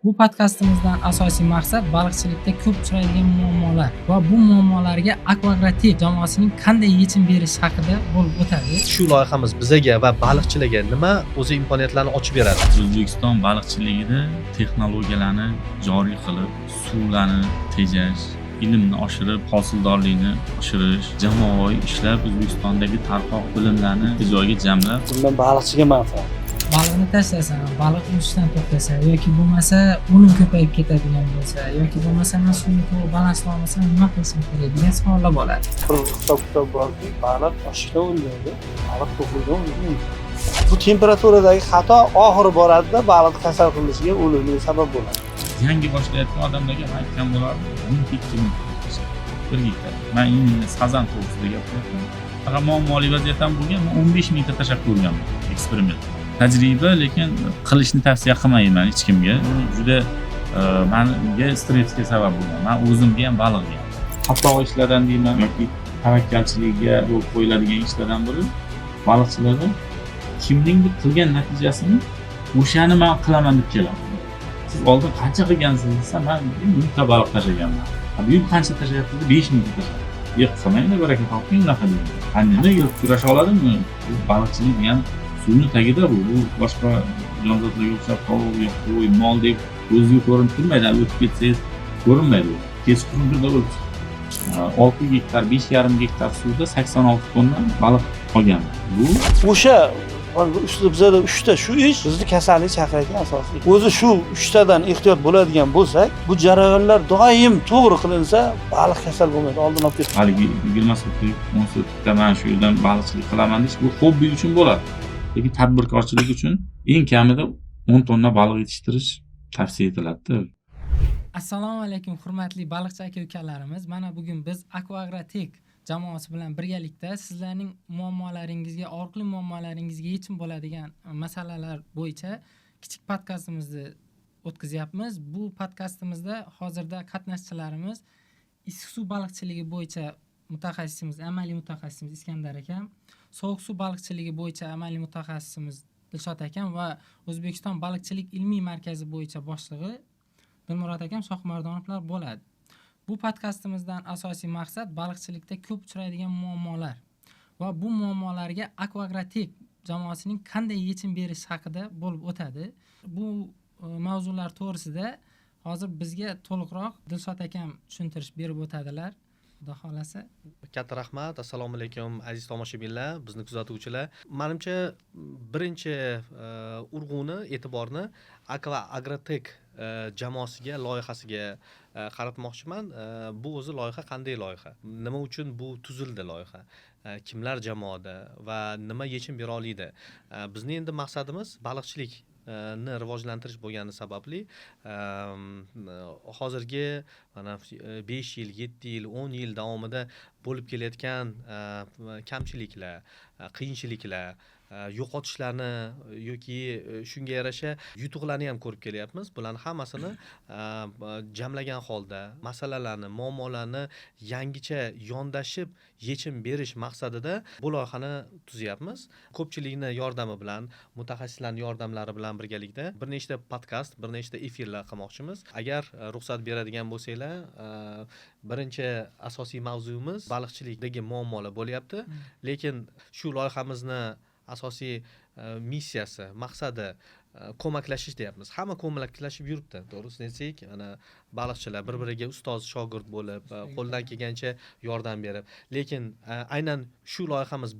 Bu podkastimizdan asosiy maqsad baliqchilikda ko'p uchraydigan muammolar va bu muammolarga Akvagrotek jamoasining qanday yechim berishi haqida bo'lib o'tadi. Shu loyihamiz bizaga va baliqchilarga nima o'zi imkoniyatlarni ochib beradi? O'zbekiston baliqchiligida texnologiyalarni joriy qilib, suvlarni tejash, ilmni oshirib, hosildorlikni oshirish, jamoaviy ishlab, O'zbekistondagi tarqoq bilimlarni bitta joyga jamlab. Bundan baliqchiga manfaat. Baliqni tashlasam, baliq o'sishdan to'xtasa yoki bo'lmasa o'lim ko'payib ketadigan bo'lsa yoki bo'lmasa man suvni to'g'ri balanslay olmasam, nima qilishim kerak degan savollar bo'ladi. Bir hisob kitob borki, baliq ochlikdan o'lmaydi, baliq to'qlikdan o'lmaydi. Bu temperaturadagi xato oxiri boradida baliqni kasal qilishiga, o'limiga sabab bo'ladi. Yangi boshlayotgan odamlarga man aytgan bo'lardim, 1000, 2000 1 gektar. Man именно sazan to'g'risida gapiryapman. Shunaqa muammoli vaziyat ham bo'lgan, man 15 mingta tashlab ko'rganman eksperiment, tajriba, lekin qilishni tavsiya qilmayman hech kimga. Juda manga stressga sabab bo'lgan, man o'zimga ham, balig'ga ham. Xato ishlardan deyman yoki tavakkalchilikka yo'l qo'yiladigan ishlardan biri baliqchilarda kimningdir qilgan natijasini o'shani man qilaman deb keladi. "Siz oldin qancha qilgansiz?" desa, "Man 1000 ta baliq tashlaganman." "A, bu yil qancha tashlayapsiz?" "5 mingta tashladim." "Yo'q, qilmangda, baraka toping unaqa", deyman. "A, nimaga, kurasha oladimi?" Bu baliqchilik degani suvni tagida, bu boshqa jonzotlarga o'xshab tovuq yo qo'y, mol deb ko'zga ko'rinib turmaydi. Hali o'tib ketsangiz, ko'rinmaydi u. Kechqurun birda o'lib 6 gektar, 5,5 gektar suvda 86 tonna baliq olganman. Bu O'sha ustida bizada uchta shu ish bizni kasallik chaqirayotgan asosiy. O'zi shu uchtadan ehtiyot bo'ladigan bo'lsak, bu jarayonlar doim to'g'ri qilinsa, baliq kasal bo'lmaydi, oldin olib ketadi. Haligi 20 sotik, 10 sotikda man shu yerdan baliqchilik qilaman deyish, bu hobbi uchun bo'ladi, lekin tadbirkorchilik uchun eng kamida 10 tonna baliq yetishtirish tavsiya etiladida. Assalomu alaykum, hurmatli baliqchi aka ukalarimiz. Mana bugun biz Akvagrotek jamoasi bilan birgalikda sizlarning muammolaringizga, og'riqli muammolaringizga yechim bo'ladigan masalalar bo'yicha kichik podkastimizni o'tkazyapmiz. Bu podkastimizda hozirda qatnashchilarimiz issiq suv baliqchiligi bo'yicha mutaxassisimiz, amaliy mutaxassisimiz Iskandar akam, sovuq suv baliqchiligi bo'yicha amaliy mutaxassisimiz Dilshod akam va O'zbekiston baliqchilik ilmiy markazi bo'yicha boshlig'i Dilmurod akam Shohmardonovlar bo'ladi. Bu podkastimizdan asosiy maqsad baliqchilikda ko'p uchraydigan muammolar va bu muammolarga Akvagrotek jamoasining qanday yechim berishi haqida bo'lib o'tadi. Bu mavzular to'g'risida hozir bizga to'liqroq Dilshod akam tushuntirish berib o'tadilar, xudo xohlasa. Katta rahmat. Assalomu alaykum, aziz tomoshabinlar, bizni kuzatuvchilar. Manimcha, birinchi urg'uni, e'tiborni Akva Agrotek jamoasiga, loyihasiga qaratmoqchiman. Bu o'zi loyiha qanday loyiha, nima uchun bu tuzildi loyiha, kimlar jamoada va nima yechim bera oladi? Bizni endi maqsadimiz baliqchilik ni rivojlantirish bo'lgani sababli hozirgi mana 5 yil, 7 yil, 10 yil davomida bo'lib kelayotgan kamchiliklar, qiyinchiliklar, yo'qotishlarni yoki shunga yarasha yutuqlarni ham ko'rib kelyapmiz. Bularni hammasini jamlagan holda masalalarni, muammolarni yangicha yondashib yechim berish maqsadida bu loyihani tuzyapmiz. Ko'pchilikni yordami bilan, mutaxassislarni yordamlari bilan birgalikda bir nechta podkast, bir nechta efirlar qilmoqchimiz. Agar ruxsat beradigan bo'lsanglar, birinchi asosiy mavzuyimiz baliqchilikdagi muammolar bo'lyapti, lekin shu loyihamizni asosiy missiyasi, maqsadi ko'maklashish deyapmiz. Hamma ko'maklashib yuribdi, to'g'risini aytsak. Mana baliqchilar bir biriga ustoz shogird bo'lib, qo'ldan kelgancha yordam berib, lekin aynan shu loyihamiz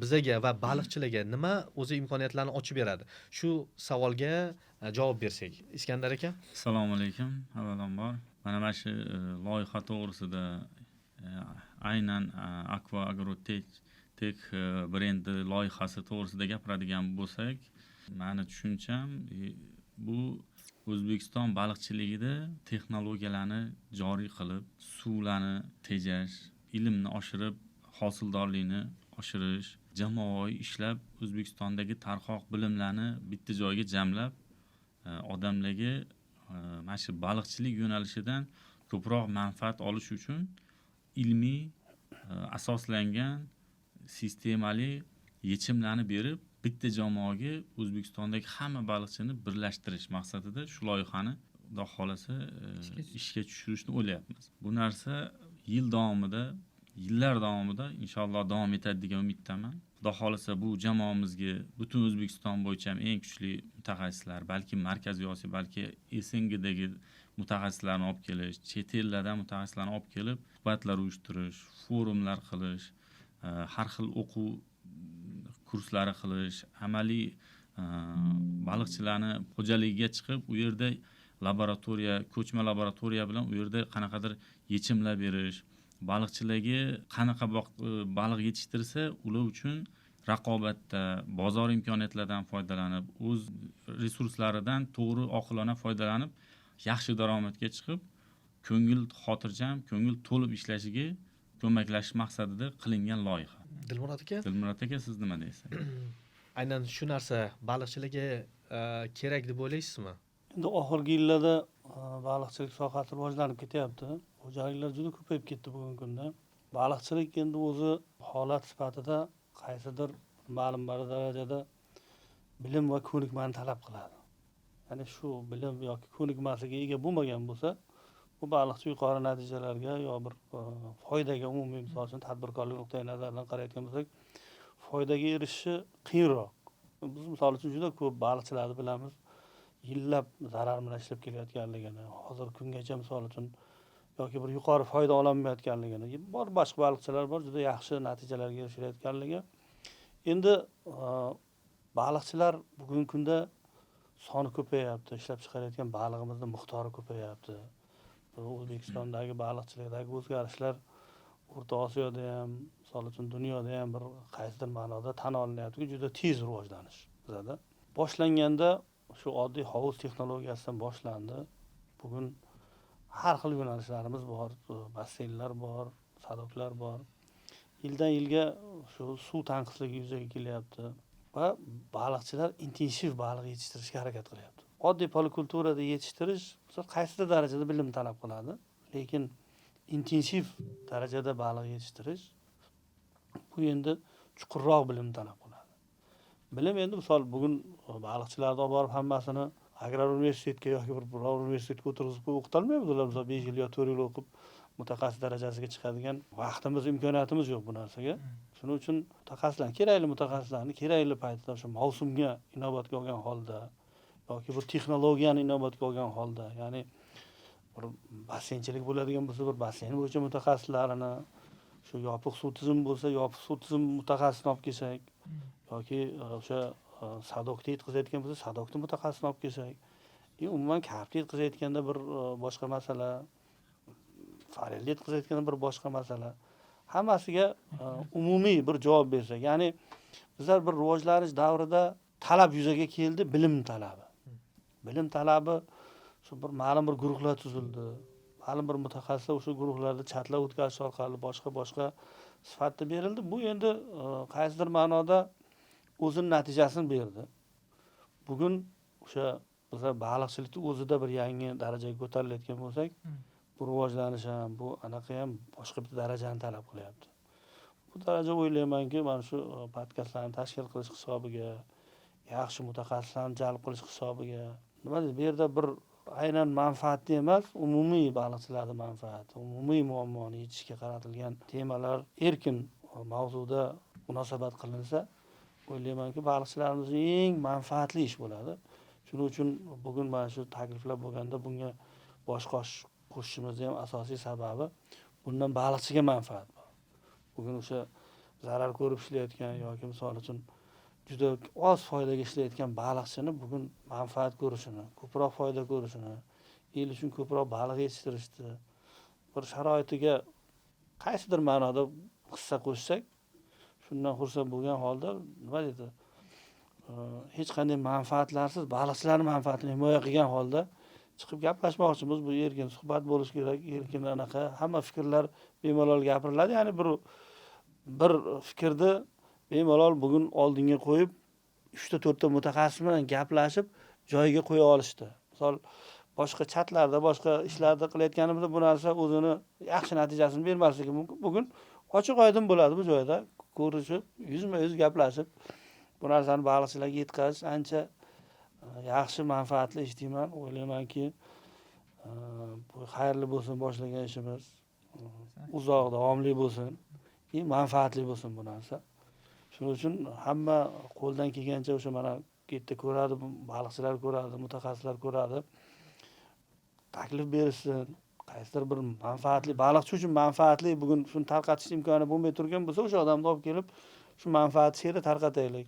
bizaga va baliqchilarga nima o'zi imkoniyatlarni ochib beradi, shu savolga javob bersak, Iskandar aka. Assalomu alaykum. Avvalambor, mana shu loyiha to'g'risida, aynan Aqua Agrotek tek brendi loyihasi to'g'risida gapiradigan bo'lsak, mani tushuncham, bu O'zbekiston baliqchiligida texnologiyalarni joriy qilib, suvlarni tejash, ilmni oshirib, hosildorlikni oshirish, jamoaviy ishlab, O'zbekistondagi tarqoq bilimlarni bitta joyga jamlab, odamlarga mana shu baliqchilik yo'nalishidan ko'proq manfaat olish uchun ilmiy asoslangan sistemali yechimlarni berib. Bitta jamoaga O'zbekistondagi hamma baliqchini birlashtirish maqsadida shu loyihani, Xudo xohlasa, ishga tushirishni o'ylayapmiz. Bu narsa yil davomida, yillar davomida inshaalloh davom etadi degan umiddaman. Xudo xohlasa, bu jamoamizga butun O'zbekiston bo'yicha ham eng kuchli mutaxassislar, balki Markaziy Osiyo, balki SNGdagi mutaxassislarni olib kelish, chet ellardan mutaxassislarni olib kelib, suhbatlar uyushtirish, forumlar qilish, har xil o'quv kurslari qilish, amaliy baliqchilarni xo'jaligiga chiqib, u yerda laboratoriya, ko'chma laboratoriya bilan u yerda qanaqadir yechimlar berish, baliqchilarga qanaqa baliq yetishtirsa, ular uchun raqobatda bozor imkoniyatlaridan foydalanib, o'z resurslaridan to'g'ri, oqilona foydalanib, yaxshi daromadga chiqib, ko'ngil xotirjam, ko'ngil to'lib ishlashiga ko'maklashish maqsadida qilingan loyiha. Dilmurod aka. Dilmurod aka, siz nima deysiz? Aynan shu narsa baliqchilarga kerak deb o'ylaysizmi? Endi oxirgi yillarda baliqchilik sohasi rivojlanib ketyapti. Xo'jaliklar juda ko'payib ketdi bugungi kunda. Baliqchilik endi o'zi holat sifatida qaysidir ma'lum bir darajada bilim va ko'nikmani talab qiladi. Ya'ni shu bilim yoki ko'nikmasiga ega bo'lmagan bo'lsa, bu baliqchi yuqori natijalarga yo bir foydaga, umumiy, misol uchun, tadbirkorlik nuqtai nazaridan qarayotgan bo'lsak, foydaga erishishi qiyinroq. Biz, misol uchun, juda ko'p baliqchilarni bilamiz, yillab zarar bilan ishlab kelayotganligini, hozir kungacha, misol uchun, yoki bir yuqori foyda ololmayotganligini bor. Boshqa baliqchilar bor, juda yaxshi natijalarga erishayotganligi. Endi baliqchilar bugungi kunda soni ko'payyapti, ishlab chiqarayotgan balig'imizni miqdori ko'payyapti. O'zbekistondagi baliqchilikdagi o'zgarishlar O'rta Osiyoda ham, misol uchun, dunyoda ham bir qaysidir ma'noda tan olinyaptiki, juda tez rivojlanish bizada. Boshlanganda shu oddiy hovuz texnologiyasidan boshlandi. Bugun har xil yo'nalishlarimiz bor, basseynlar bor, sadoklar bor. Yildan yilga shu suv tanqisligi yuzaga kelyapti va baliqchilar intensiv baliq yetishtirishga harakat qilyapti. Oddiy polikulturada yetishtirish, misol, qaysidir darajada bilim talab qiladi, lekin intensiv darajada baliq yetishtirish bu endi chuqurroq bilim talab qiladi. Bilim endi, misol, bugun baliqchilarni olib borib hammasini agrar universitetga yoki bir biror universitetga o'tirg'izib qo'yib o'qitolmaymiz. Ular, misol, 5 yil yo 4 yil o'qib mutaxassis darajasiga chiqadigan vaqtimiz, imkoniyatimiz yo'q bu narsaga. Shuning uchun mutaxassislar, kerakli mutaxassislarni kerakli paytida, o'sha mavsumga inobatga olgan holda yoki bir texnologiyani inobatga olgan holda, ya'ni bir basseynchilik bo'ladigan bo'lsa, bir basseyn bo'yicha mutaxassislarini, shu yopiq suv tizimi bo'lsa, yopiq suv tizimi mutaxassisini olib kelsak yoki o'sha sadokda yetkazayotgan bo'lsa, sadokni mutaxassisini olib kelsak, и umuman karpni yetkazayotganda bir boshqa masala, forelni yetkazayotganda bir boshqa masala, hammasiga umumiy bir javob bersak. Ya'ni bizlar bir rivojlanish davrida talab yuzaga keldi, bilim talabi. Bilim talabi, shu bir ma'lum bir guruhlar tuzildi, ma'lum bir mutaxassislar o'sha guruhlarda chatlar o'tkazish orqali boshqa boshqa sifatda berildi. Bu endi qaysidir ma'noda o'zini natijasini berdi. Bugun o'sha bizlar baliqchilikni o'zida bir yangi darajaga ko'tarilayotgan bo'lsak, bu rivojlanish ham, bu anaqa ham boshqa bir darajani talab qilyapti. Bu daraja, o'ylaymanki, mana shu podkastlarni tashkil qilish hisobiga, yaxshi mutaxassislarni jalb qilish hisobiga, nima deydi, bu yerda bir aynan manfaatni emas, umumiy baliqchilarni manfaati, umumiy muammoni yechishga qaratilgan temalar erkin mavzuda munosabat qilinsa, o'ylaymanki, baliqchilarimiz eng manfaatli ish bo'ladi. Shuning uchun bugun mana shu takliflar bo'lganda bunga bosh qo'shishimizni ham asosiy sababi bundan baliqchiga manfaat bor. Bugun o'sha zarar ko'rib ishlayotgan yoki, misol uchun, juda oz foydaga ishlayotgan baliqchini bugun manfaat ko'rishini, ko'proq foyda ko'rishini, el uchun ko'proq baliq yetishtirishni bir sharoitiga qaysidir ma'noda hissa qo'shsak, shundan xursand bo'lgan holda, nima deydi, hech qanday manfaatlarsiz baliqchilarni manfaatini himoya qilgan holda chiqib gaplashmoqchimiz. Bu erkin suhbat bo'lishi kerak, erkin anaqa, hamma fikrlar bemalol gapiriladi. Ya'ni bir fikrni bemalol bugun oldinga qo'yib, uchta to'rtta mutaxassis bilan gaplashib, joyiga qo'ya olishdi. Misol, boshqa chatlarda, boshqa ishlarda qilayotganimizda bu narsa o'zini yaxshi natijasini bermasligi mumkin. Bugun ochiq oydin bo'ladi, bu joyda ko'rishib, yuzma yuz gaplashib. Bu narsani baliqchilarga yetkazish ancha yaxshi, manfaatli ish deyman. O'ylaymanki, bu xayrli bo'lsin boshlagan ishimiz, uzoq davomli bo'lsin и manfaatli bo'lsin bu narsa. Shuning uchun hamma qo'ldan kelgancha o'sha mana bu yerda ko'radi, baliqchilar ko'radi, mutaxassislar ko'radi, taklif berishsin. Qaysidir bir manfaatli, baliqchi uchun manfaatli, bugun shuni tarqatish imkoni bo'lmay turgan bo'lsa, o'sha odamni olib kelib shu manfaatni shu yerda tarqataylik.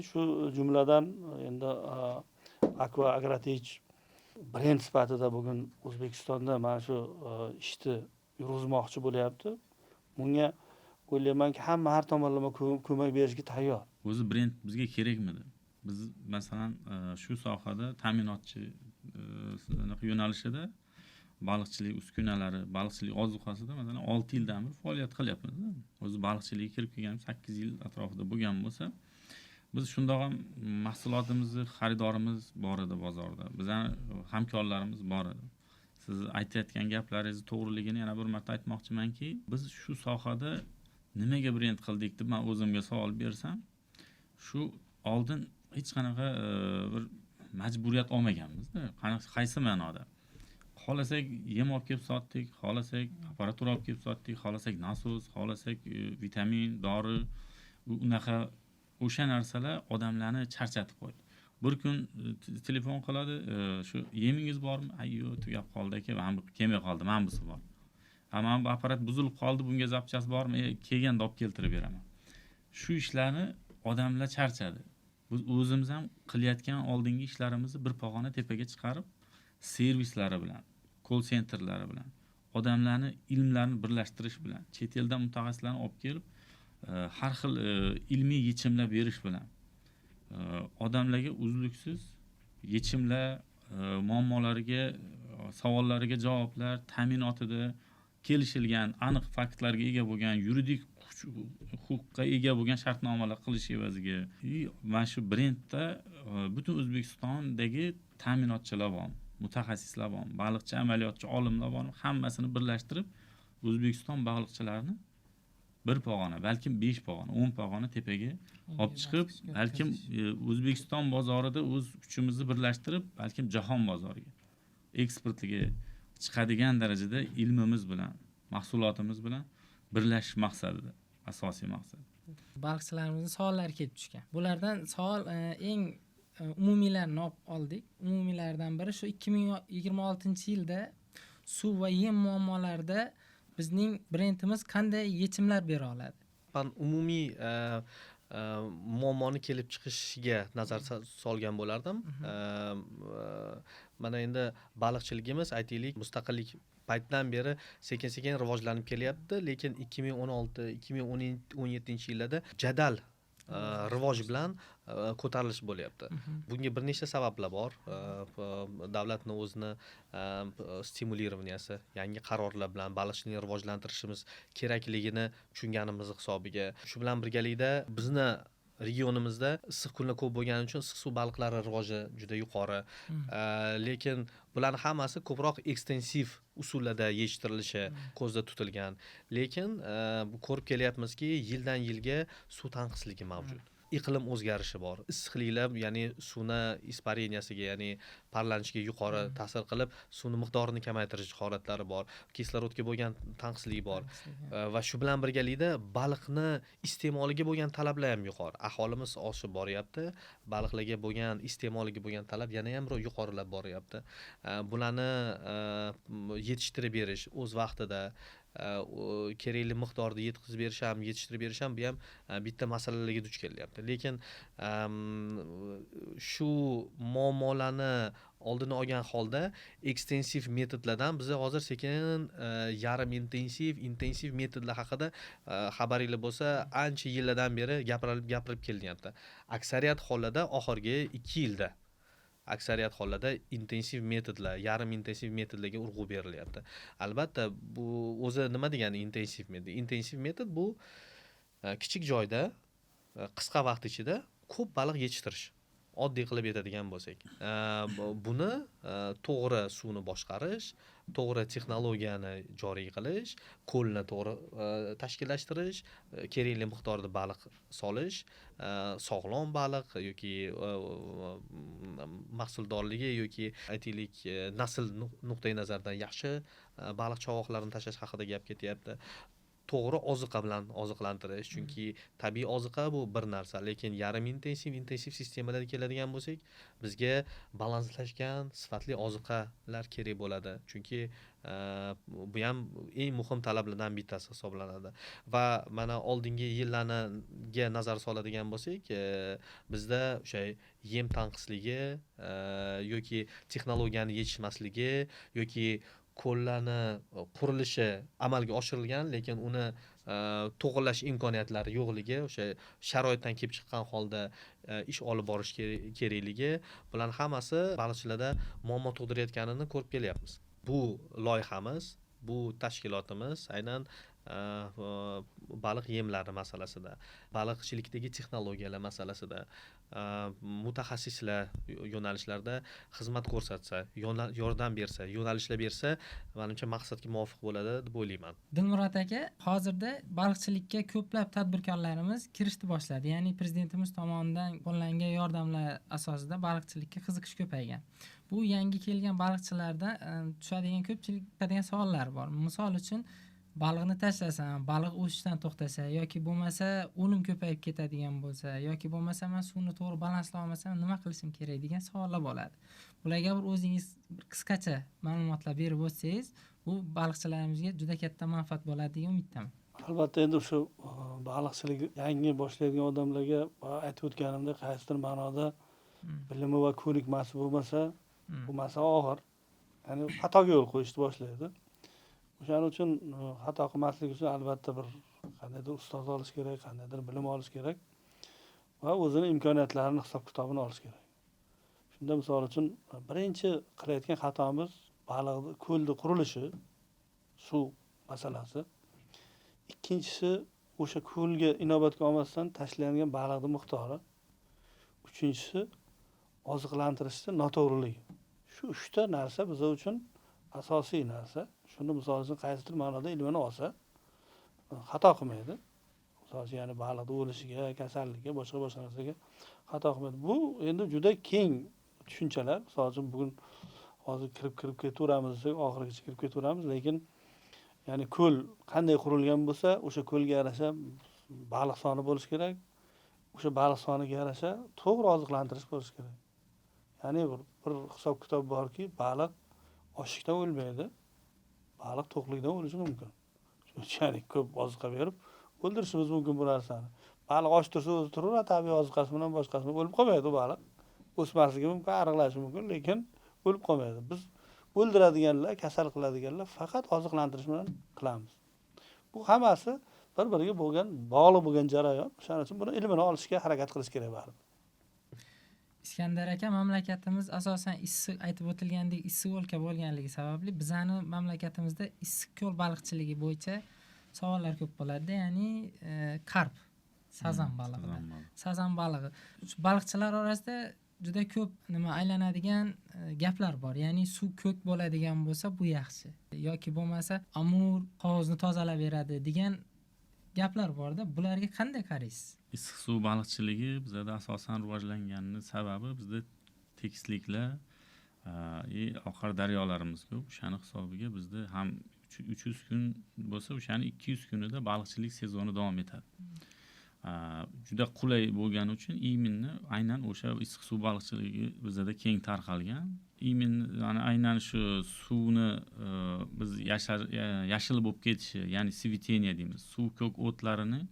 Shu jumladan endi Aqua Agrotech brend sifatida bugun O'zbekistonda mana shu ishni yurg'izmoqchi bo'lyapti. Bunga o'ylaymanki, hamma har tomonlama ko'mak berishga tayyor. O'zi brend bizga kerakmidi? Biz, masalan, shu sohada ta'minotchi yo'nalishida, baliqchilik uskunalari, baliqchilik ozuqasida, masalan, 6 yildan beri faoliyat qilyapmiz. O'zi baliqchilikka kirib kelganim 8 yil atrofida bo'lgan bo'lsa, biz shundoq ham mahsulotimizni xaridorimiz bor edi bozorda, bizani hamkorlarimiz bor edi. Siz aytayotgan gaplaringizni to'g'riligini yana bir marta aytmoqchimanki, biz shu sohada nimaga brend qildik deb man o'zimga savol bersam, shu oldin hech qanaqa bir majburiyat olmaganmizda. Qaysi ma'noda? Xohlasak, yem olib kelib sotdik, xohlasak, apparatura olib kelib sotdik, xohlasak, nasos, xohlasak, vitamin, dori. Unaqa o'sha narsalar odamlarni charchatib qo'ydi. Bir kun telefon qiladi: "Shu yemingiz bormi?" "Ay, yo'q, tugab qoldi, aka, mana bu kelmay qoldi, mana busi bor." "Ha, mana bu apparat buzilib qoldi, bunga запчасть bormi?" "Kelganda olib keltirib beraman." Shu ishlarni odamlar charchadi. Biz o'zimiz ham qilayotgan oldingi ishlarimizni bir pog'ona tepaga chiqarib, servislari bilan, call centerlari bilan, odamlarni ilmlarini birlashtirish bilan, chet eldan mutaxassislarni olib kelib, har xil ilmiy yechimlar berish bilan odamlarga uzluksiz yechimlar, muammolariga, savollariga javoblar ta'minotida kelishilgan, aniq faktlarga ega bo'lgan, yuridik huquqqa ega bo'lgan shartnomalar qilish evaziga и mana shu brendda butun O'zbekistondagi ta'minotchilar bor, mutaxassislar bor, baliqchi amaliyotchi olimlar bor, hammasini birlashtirib, O'zbekiston baliqchilarini bir pog'ona, balkim 5 pog'ona, 10 pog'ona tepaga olib chiqib, balkim O'zbekiston bozorida o'z kuchimizni birlashtirib, balkim jahon bozoriga eksportiga chiqadigan darajada ilmimiz bilan, mahsulotimiz bilan birlashish maqsadida, asosiy maqsad. Baliqchilarimizning savollari kelib tushgan. Bulardan savol eng umumiylarini olib oldik. Umumiylardan biri shu: 2026-yilda suv va yem muammolarida bizning brendimiz qanday yechimlar bera oladi? Man umumiy muammoni kelib chiqishiga nazar solgan bo'lardim. Mana endi baliqchiligimiz, aytaylik, mustaqillik paytidan beri sekin sekin rivojlanib kelyapti, lekin 2016, 2017 yillarda jadal rivoj bilan ko'tarilish bo'lyapti. Bunga bir nechta sabablar bor. Davlatni o'zini стимулирования si, yangi qarorlar bilan baliqchilikni rivojlantirishimiz kerakligini tushunganimiz hisobiga. Shu bilan birgalikda bizni regionimizda issiq kunlar ko'p bo'lgani uchun issiq suv baliqlari rivoji juda yuqori. Lekin bularni hammasi ko'proq ekstensiv usullarda yetishtirilishi ko'zda tutilgan. Lekin ko'rib kelyapmizki, yildan yilga suv tanqisligi mavjud. Iqlim o'zgarishi bor, issiqliklar, ya'ni suvni испарения siga, ya'ni parlanishiga yuqori ta'sir qilib, suvni miqdorini kamaytirish holatlari bor, kislorodga bo'lgan tanqislik bor. Va shu bilan birgalikda baliqni iste'moliga bo'lgan talablar ham yuqori. Aholimiz oshib boryapti, baliqlarga bo'lgan iste'moliga bo'lgan talab yana ham yuqorilab boryapti. Bularni yetishtirib berish o'z vaqtida, kerakli miqdorda yetkazib berish ham, yetishtirib berish ham, bu ham bitta masalalarga duch kelyapti. Lekin shu muammolarni oldini olgan holda ekstensiv metodlardan biza hozir sekin yarim intensiv, intensiv metodlar haqida, xabaringlar bo'lsa, ancha yillardan beri gapirilib kelinyapti. Aksariyat hollarda oxirgi 2 yilda aksariyat hollarda intensiv metodlar, yarim intensiv metodlarga urg'u berilyapti. Albatta, bu o'zi nima degani intensiv metod? Intensiv metod bu kichik joyda qisqa vaqt ichida ko'p baliq yetishtirish. Oddiy qilib aytadigan bo'lsak, buni to'g'ri suvni boshqarish, to'g'ri texnologiyani joriy qilish, ko'lni to'g'ri tashkillashtirish, kerakli miqdorda baliq solish, sog'lom baliq yoki mahsuldorligi yoki aytaylik, nasl nuqtai nazaridan yaxshi baliq chovoqlarini tashlash haqida gap ketyapti. To'g'ri oziqa bilan oziqlantirish, chunki tabiiy oziqa bu bir narsa, lekin yarim intensiv, intensiv sistemalarga keladigan bo'lsak, bizga balanslashgan sifatli oziqalar kerak bo'ladi, chunki bu ham eng muhim talablardan bittasi hisoblanadi. Va mana oldingi yillarga nazar soladigan bo'lsak, bizda o'sha yem tanqisligi yoki texnologiyani yetishmasligi yoki ko'llarni qurilishi amalga oshirilgan, lekin uni to'g'irlash imkoniyatlari yo'qligi, o'sha sharoitdan kelib chiqqan holda ish olib borish kerakligi bularni hammasi baliqchilarda muammo tug'dirayotganini ko'rib kelyapmiz. Bu loyihamiz, bu tashkilotimiz aynan baliq yemlari masalasida, baliqchilikdagi texnologiyalar masalasida, mutaxassislar yo'nalishlarda xizmat ko'rsatsa, yordam bersa, yo'nalishlar bersa, manimcha maqsadga muvofiq bo'ladi deb o'ylayman. Dilmurod aka, hozirda baliqchilikka ko'plab tadbirkorlarimiz kirishni boshladi. Ya'ni prezidentimiz tomonidan qo'llangan yordamlar asosida baliqchilikka qiziqish ko'paygan. Bu yangi kelgan baliqchilardan tushadigan ko'pchilik degan savollar bor. Misol uchun, baliqni tashlasam, baliq o'sishdan to'xtasa yoki bo'lmasa o'lim ko'payib ketadigan bo'lsa yoki bo'lmasa men suvni to'g'ri balanslay olmasam nima qilishim kerak degan savollar bo'ladi. Bularga bir o'zingiz bir qisqacha ma'lumotlar berib o'tsangiz, bu baliqchilarimizga juda katta manfaat bo'ladi degan umiddaman. Albatta, endi shu baliqchilik yangi boshlaydigan odamlarga aytib o'tganimdek, qaysidir ma'noda bilimi va ko'nikmasi bo'lmasa, bu masala og'ir. Ya'ni xatoga yo'l qo'yishni boshlaydi. O'shaning uchun xato qilmaslik uchun albatta bir qandaydir ustoz olish kerak, qandaydir bilim olish kerak va o'zini imkoniyatlarini hisob kitobini olish kerak. Shunda misol uchun birinchi qilayotgan xatomiz baliq ko'lni qurilishi, suv masalasi. Ikkinchisi o'sha ko'lga inobatga olmasdan tashlangan baliqning miqdori. Uchinchisi oziqlantirishda noto'g'riligi. Shu uchta narsa biz uchun asosiy narsa. Shuni misol uchun qaysidir ma'noda ilmini olsa xato qilmaydi. Misol uchun, ya'ni baliqni o'lishiga, kasallikka, boshqa boshqa narsaga xato qilmaydi. Bu endi juda keng tushunchalar. Misol uchun bugun hozir kirib ketaveramiz desak, oxirigacha kirib ketaveramiz, lekin ya'ni ko'l qanday qurilgan bo'lsa, o'sha ko'lga yarasha baliq soni bo'lishi kerak. O'sha baliq soniga yarasha to'g'ri oziqlantirish bo'lishi kerak. Ya'ni bir hisob kitob borki, baliq ochlikdan o'lmaydi. Baliq to'qlikdan o'lishi mumkin. Ya'ni ko'p oziqa berib o'ldirishimiz mumkin bu narsani. Baliq och tursa o'zi turaveradi, tabiiy oziqasi bilan boshqasi bilan o'lib qolmaydi u baliq. O'smasligi mumkin, ariqlashi mumkin, lekin o'lib qolmaydi. Biz o'ldiradiganlar, kasal qiladiganlar faqat oziqlantirish bilan qilamiz. Bu hammasi bir-biriga bo'lgan, bog'liq bo'lgan jarayon. O'shaning uchun buni ilmini olishga harakat qilish kerak baribir. Iskandar aka, mamlakatimiz asosan issiq, aytib o'tilgandek issiq o'lka bo'lganligi sababli bizani mamlakatimizda issiq ko'l baliqchiligi bo'yicha savollar ko'p bo'ladi. Ya'ni karp, sazan balig'i. Sazan balig'i. Baliqchilar orasida juda ko'p nima aylanadigan gaplar bor. Ya'ni suv ko'k bo'ladigan bo'lsa bu yaxshi yoki bo'lmasa amur qovozni tozalab beradi degan gaplar borda. Bularga qanday qaraysiz? Issiq suv baliqchiligi bizda asosan rivojlanganining sababi bizda tekisliklar, oqar daryolarimiz ko'p. O'shani hisobiga bizda ham 300 kun bo'lsa, o'shani 200 kunida baliqchilik sezoni davom etadi. Juda qulay bo'lgani uchun iminni aynan o'sha issiq suv baliqchiligi bizda keng tarqalgan. Imin, ya'ni aynan shu suvni biz yashil bo'lib ketishi, ya'ni sviteniya deymiz. Suv ko'k o'tlarining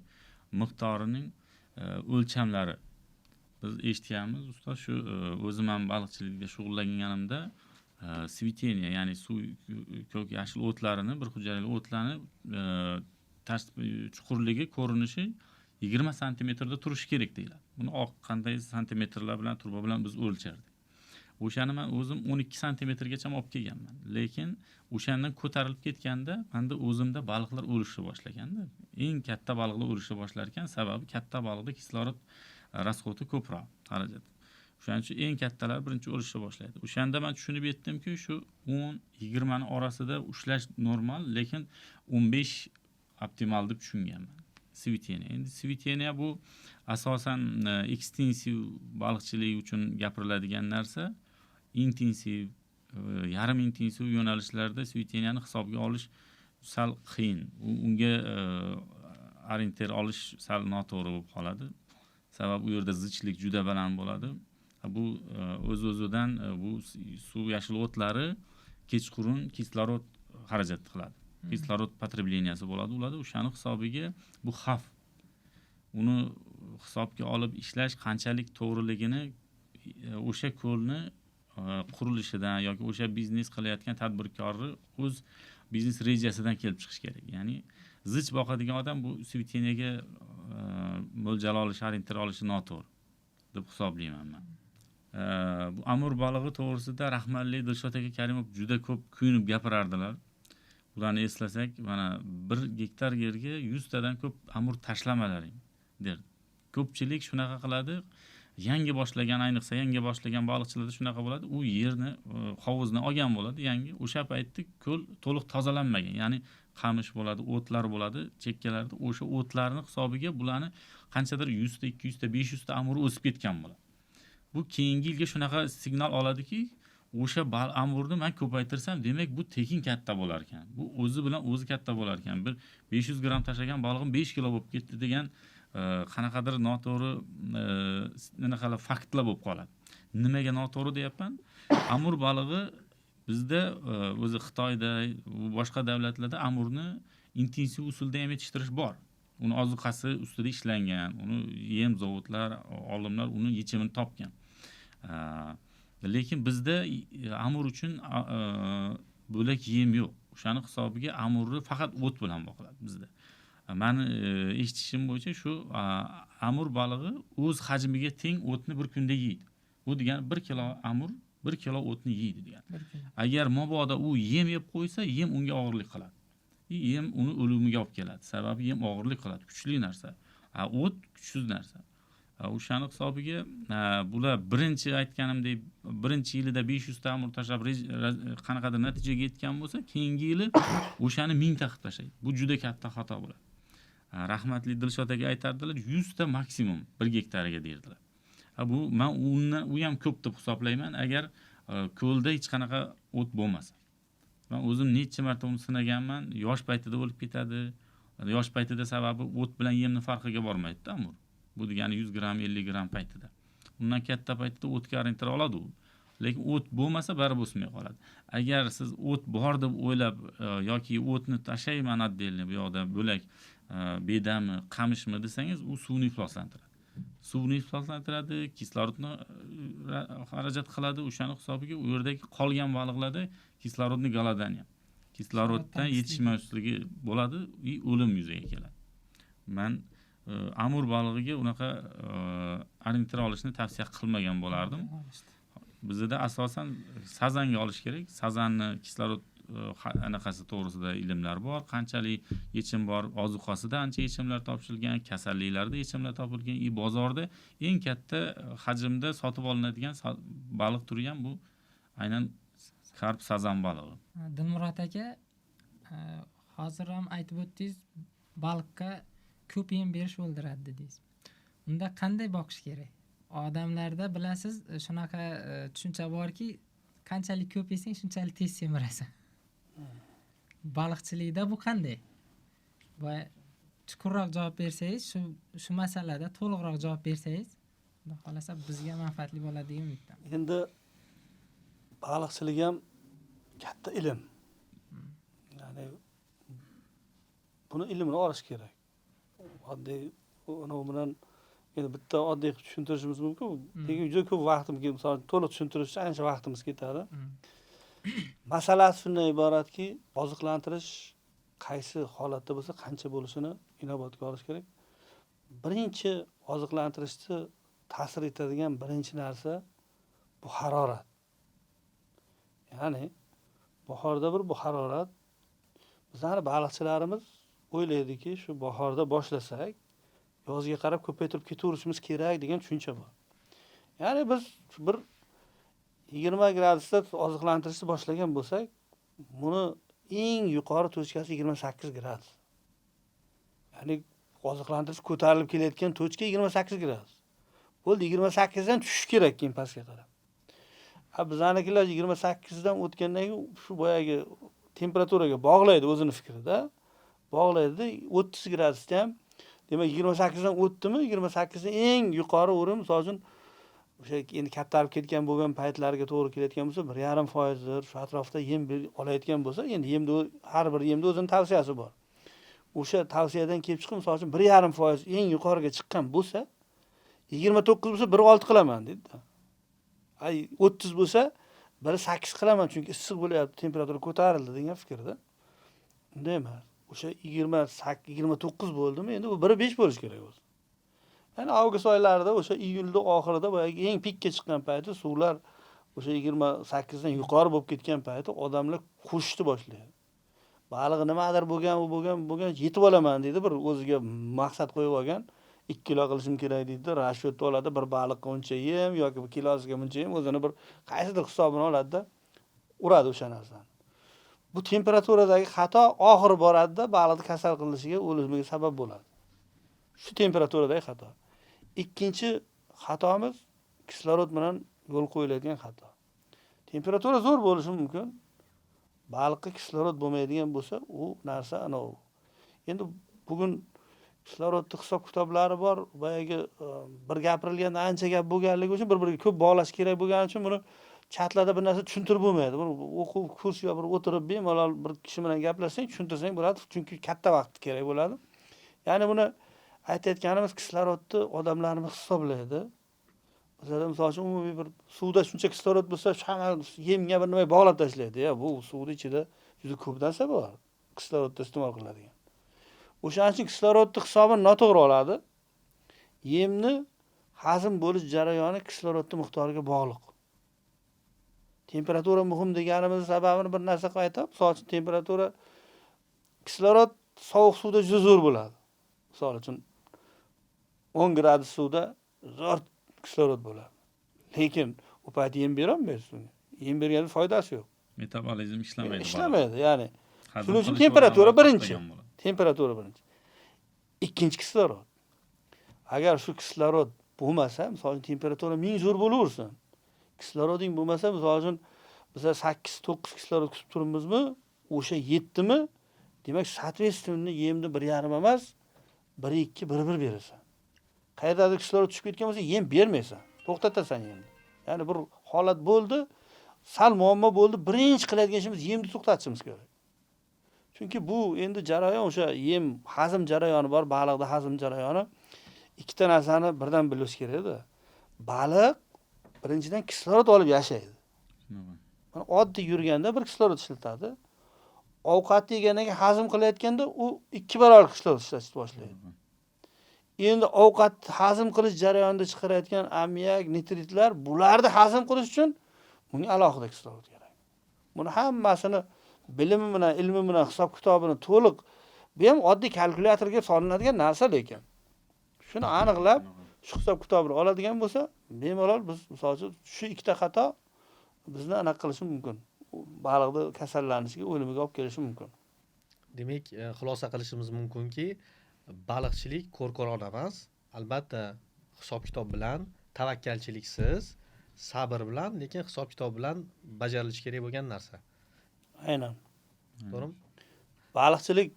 miqdorining o'lchamlari. Biz eshitganmiz ustoz, shu o'zim ham baliqchilikda shug'ullanganimda sviteniya, ya'ni suv ko'k yashil o'tlarini, bir hujayrali o'tlarni chuqurligi, ko'rinishi 20 santimetrda turishi kerak deyiladi. Buni oq qanday santimetrlar bilan, turba bilan biz o'lchardik. O'shani men o'zim 12 santimetrgacha olib kelganman. Lekin o'shandan ko'tarilib ketganda menda o'zimda baliqlar o'lishni boshlaganda, eng katta baliqlar o'lishni boshlar ekan, sababi katta baliqda kislorod rasxodi ko'proq, xarajat. O'shaning uchun eng kattalar birinchi o'lishni boshlaydi. O'shanda men tushunib yetdimki, shu 10-20 ni orasida ushlash normal, lekin 15 optimal deb tushunganman. Цветение. Endi цветение bu asosan ekstensiv baliqchilik uchun gapiriladigan narsa. Intensiv, yarim intensiv yo'nalishlarda цветение ni hisobga olish sal qiyin. Unga ориентир olish sal noto'g'ri bo'lib qoladi. Sabab u yerda zichlik juda baland bo'ladi. Bu o'z-o'zidan bu suv yashil o'tlari kechqurun kislorod xarajat qiladi. Kislorod потребления si bo'ladi ularda. O'shani hisobiga bu xavf. Uni hisobga olib ishlash qanchalik to'g'riligini o'sha ko'lni qurilishidan yoki o'sha biznes qilayotgan tadbirkorni o'z biznes rejasidan kelib chiqish kerak. Ya'ni zich boqadigan odam bu цветение ga mo'ljal olishi, ориентир olishi noto'g'ri deb hisoblayman man. Bu amur balig'i to'g'risida rahmatli Dilshod aka Karimov juda ko'p kuyunib gapirardilar. Ularni eslasak, mana 1 gektar yerga 100 tadan ko'p amur tashlamalaring derdi. Ko'pchilik shunaqa qiladi. Yangi boshlagan, ayniqsa yangi boshlagan baliqchilarda shunaqa bo'ladi. U yerni, hovuzni olgan bo'ladi, yangi. O'sha paytda ko'l to'liq tozalanmagan. Ya'ni qamish bo'ladi, o'tlar bo'ladi chekkalarda. O'sha o'tlarni hisobiga bularni qanchadir 100 ta, 200 ta, 500 ta amur o'sib ketgan bo'ladi. Bu keyingi yilga shunaqa signal oladiki, o'sha amurni men ko'paytirsam, demak bu tekin katta bo'lar ekan. Bu o'zi bilan o'zi katta bo'lar ekan. Bir 500 gramm tashlagan balig'im 5 kilo bo'lib ketdi degan qanaqadir noto'g'ri anaqalar faktlar bo'lib qoladi. Nimaga noto'g'ri deyapman? Amur balig'i bizda o'zi Xitoyda, boshqa davlatlarda amurni intensiv usulda ham yetishtirish bor. Uni ozuqasi ustida ishlangan, uni yem zavodlar, olimlar uni yechimini topgan. Lekin bizda amur uchun bo'lak yem yo'q. O'shani hisobiga amurni faqat o't bilan boqiladi bizda. Mani eshitishim bo'yicha shu amur balig'i o'z hajmiga teng o'tni bir kunda yeydi. Bu degani 1 kilo amur 1 kilo o'tni yeydi degani. Agar mabodo u yem yeb qo'ysa, yem unga og'irlik qiladi. Yem uni o'limiga olib keladi. Sababi yem og'irlik qiladi, kuchli narsa. O't kuchsiz narsa. O'shani hisobiga bular birinchi aytganimdek birinchi yilida 500 ta amur tashlab qanaqadir natijaga yetgan bo'lsa, keyingi yili o'shani 1000 ta qilib tashlaydi. Bu juda katta xato bo'ladi. Rahmatli Dilshod aka aytardilar, 100 ta maksimum 1 gektariga derdilar. Bu men undan u ham ko'p deb hisoblayman, agar ko'lda hech qanaqa o't bo'lmasa. Men o'zim necha marta uni sinaganman, yosh paytida o'lib ketadi. Yosh paytida sababi o't bilan yemni farqiga bormaydi-da amur. Bu degani 100 gramm, 50 gramm paytida. Undan katta paytida o'tga ориентир oladi u. Lekin o't bo'lmasa baribir o'smay qoladi. Agar siz o't bor deb o'ylab yoki o'tni tashlayman отдельно bu yoqda bo'lak bedami, qamishmi desangiz, u suvni ifloslantiradi. Suvni ifloslantiradi, kislorodni xarajat qiladi. O'shani hisobiga u yerdagi qolgan baliqlarda kislorodni голодание, kisloroddan yetishmasligi bo'ladi va o'lim yuzaga keladi. Men amur balig'iga unaqa ориентир olishni tavsiya qilmagan bo'lardim. Bizda asosan sazanga olish kerak. Sazanni kislorod anaqasi to'g'risida ilmlar bor, qanchalik yechim bor, ozuqasida ancha yechimlar topilgan, kasalliklarda yechimlar topilgan. Bozorda eng katta hajmda sotib olinadigan baliq turi ham bu aynan karp sazan balig'i. Dilmurod aka, hozir ham aytib o'tdingiz, baliqqa ko'p yem berish o'ldiradi dedingiz. Unda qanday boqish kerak? Odamlarda bilasiz, shunaqa tushuncha borki, qanchalik ko'p yesang, shunchalik tez semirasan. Baliqchilikda bu qanday? Va chuqurroq javob bersangiz, shu masalada to'liqroq javob bersangiz, Xudo xolasa bizga manfaatli bo'ladi degan umiddaman. Endi baliqchilik ham katta ilm. Ya'ni buni ilmini olish kerak. Oddiy uni bilan endi bitta oddiy qilib tushuntirishimiz mumkin. Lekin juda ko'p vaqtim kelib, misol to'liq tushuntirish uchun ancha vaqtimiz ketadi. Masalasi shundan iboratki, oziqlantirish qaysi holatda bo'lsa, qancha bo'lishini inobatga olish kerak. Birinchi oziqlantirishni ta'sir etadigan birinchi narsa bu harorat. Ya'ni bahorda bir bu harorat. Bizning baliqchilarimiz o'ylaydiki, shu bahorda boshlasak, yozga qarab ko'paytirib ketaverishimiz kerak degan tushuncha bor. Ya'ni biz bir 20 gradusda oziqlantirishni boshlagan bo'lsak, buni eng yuqori tochkasi 28 gradus. Ya'ni oziqlantirish ko'tarilib kelayotgan tochka 28 gradus. Bo'ldi, 28 dan tushish kerak keyin pastga qarab. Ha, bizanikilar 28 dan o'tgandan keyin shu boyagi temperaturaga bog'laydi o'zini fikrida. Bog'laydi 30 gradusda ham, demak 28 dan o'tdimi, 28 dan eng yuqori o'rin, misol uchun, o'sha endi kattarib ketgan bo'lgan paytlariga to'g'ri kelayotgan bo'lsa, 1,5%dir shu atrofda yem olayotgan bo'lsa, endi yemni har bir yemni o'zini tavsiyasi bor. O'sha tavsiyadan kelib chiqib, misol uchun 1,5% eng yuqoriga chiqqan bo'lsa, 29 bo'lsa 1,6 qilaman deydi. Ay 30 bo'lsa 1,8 qilaman, chunki issiq bo'lyapti, temperatura ko'tarildi degan fikrda. Unday emas. O'sha 28, 29 bo'ldimi, endi bu 1,5 bo'lishi kerak o'zi. Ya'ni avgust oylarida, o'sha iyulda oxirida boyagi eng pikka chiqqan payti suvlar o'sha 28 dan yuqori bo'lib ketgan payti odamlar qo'shishni boshlaydi. Balig'i nimadir bo'lgan, u bo'lgan, bu bo'lgan, yetib olaman deydi, bir o'ziga maqsad qo'yib olgan. 2 kilo qilishim kerak deydi, расчёт oladi, bir baliqqa uncha yem yoki bir kilosiga buncha yem, o'zini bir qaysidir hisobini oladida uradi o'sha narsani. Bu temperaturadagi xato oxiri boradida baliqni kasal qilishiga, o'limiga sabab bo'ladi. Shu temperaturadagi xato. Ikkinchi xatomiz kislorod bilan yo'l qo'yiladigan xato. Temperatura zo'r bo'lishi mumkin. Baliqqa kislorod bo'lmaydigan bo'lsa, u narsa anavi. Endi bugun kislorodni hisob kitoblari bor. Boyagi bir gapirilganda ancha gap bo'lganligi uchun bir-biriga ko'p bog'lash kerak bo'lgani uchun buni chatlarda bir narsa tushuntirib bo'lmaydi. Bir o'quv kurs yo bir o'tirib bemalol bir kishi bilan gaplashsang, tushuntirsang bo'ladi, chunki katta vaqt kerak bo'ladi. Ya'ni buni aytayotganimiz kislorodni odamlarimiz hisoblaydi. Bizlarda misol uchun umumiy bir suvda shuncha kislorod bo'lsa, hamma yemga bir nima bog'lab tashlaydi. Ya bu suvni ichida juda ko'p narsa bor kislorodda iste'mol qilinadigan. O'shaning uchun kislorodni hisobini noto'g'ri oladi. Yemni hazm bo'lish jarayoni kislorodni miqdoriga bog'liq. Temperatura muhim deganimiz sababini bir narsa qilib aytaman. Misol uchun temperatura kislorod sovuq suvda juda zo'r bo'ladi. Misol uchun 10 gradus suvda zo'r kislorod bo'ladi. Lekin u payt yem berolmaysiz unga. Yem berganda foydasi yo'q. Metabolizm ishlamaydi. Ishlamaydi, ya'ni. Hazm Shuning uchun qilish temperatura organlari birinchi. to'xtagan bo'ladi. Temperatura birinchi. Ikkinchi kislorod. Agar shu kislorod bo'lmasa, misol uchun temperatura ming zo'r bo'laversin. Kisloroding bo'lmasa, misol uchun bizlar 8-9 kislorod kutib turibmizmi, o'sha yetdimi, demak, соответственно yemni 1,5 emas, 1,2, 1,1 berasan. Qayerdadir kislorod tushib ketgan bo'lsa, yem bermaysan, to'xtatasan yemni. Ya'ni bir holat bo'ldi, sal muammo bo'ldi, birinchi qiladigan ishimiz yemni to'xtatishimiz kerak. Chunki bu endi jarayon o'sha yem hazm jarayoni bor, baliqda hazm jarayoni. Ikkita narsani birdan bilish kerakda. Baliq birinchidan kislorod olib yashaydi. Shunaqa. Mana oddiy yurganda bir kislorod ishlatadi. Ovqatni yegandan keyin hazm qilayotganda u 2 barobar kislorod ishlatishni boshlaydi. Endi ovqat hazm qilish jarayonida chiqarayotgan ammiak, nitritlar, bularni hazm qilish uchun bunga alohida kislorod kerak. Buni hammasini bilimi bilan, ilmi bilan, hisob kitobini to'liq, bu ham oddiy kalkulyatorga solinadigan narsa lekin. Shuni aniqlab, shu hisob kitobini oladigan bo'lsa, bemalol biz misol uchun shu ikkita xato bizni anaqa qilishi mumkin. Baliqni kasallanishiga, o'limiga olib kelishi mumkin. Demak, xulosa qilishimiz mumkinki, baliqchilik ko'r-ko'rona emas, albatta hisob kitob bilan, tavakkalchiliksiz, sabr bilan, lekin hisob kitob bilan bajarilishi kerak bo'lgan narsa. Aynan. To'g'rimi? Baliqchilik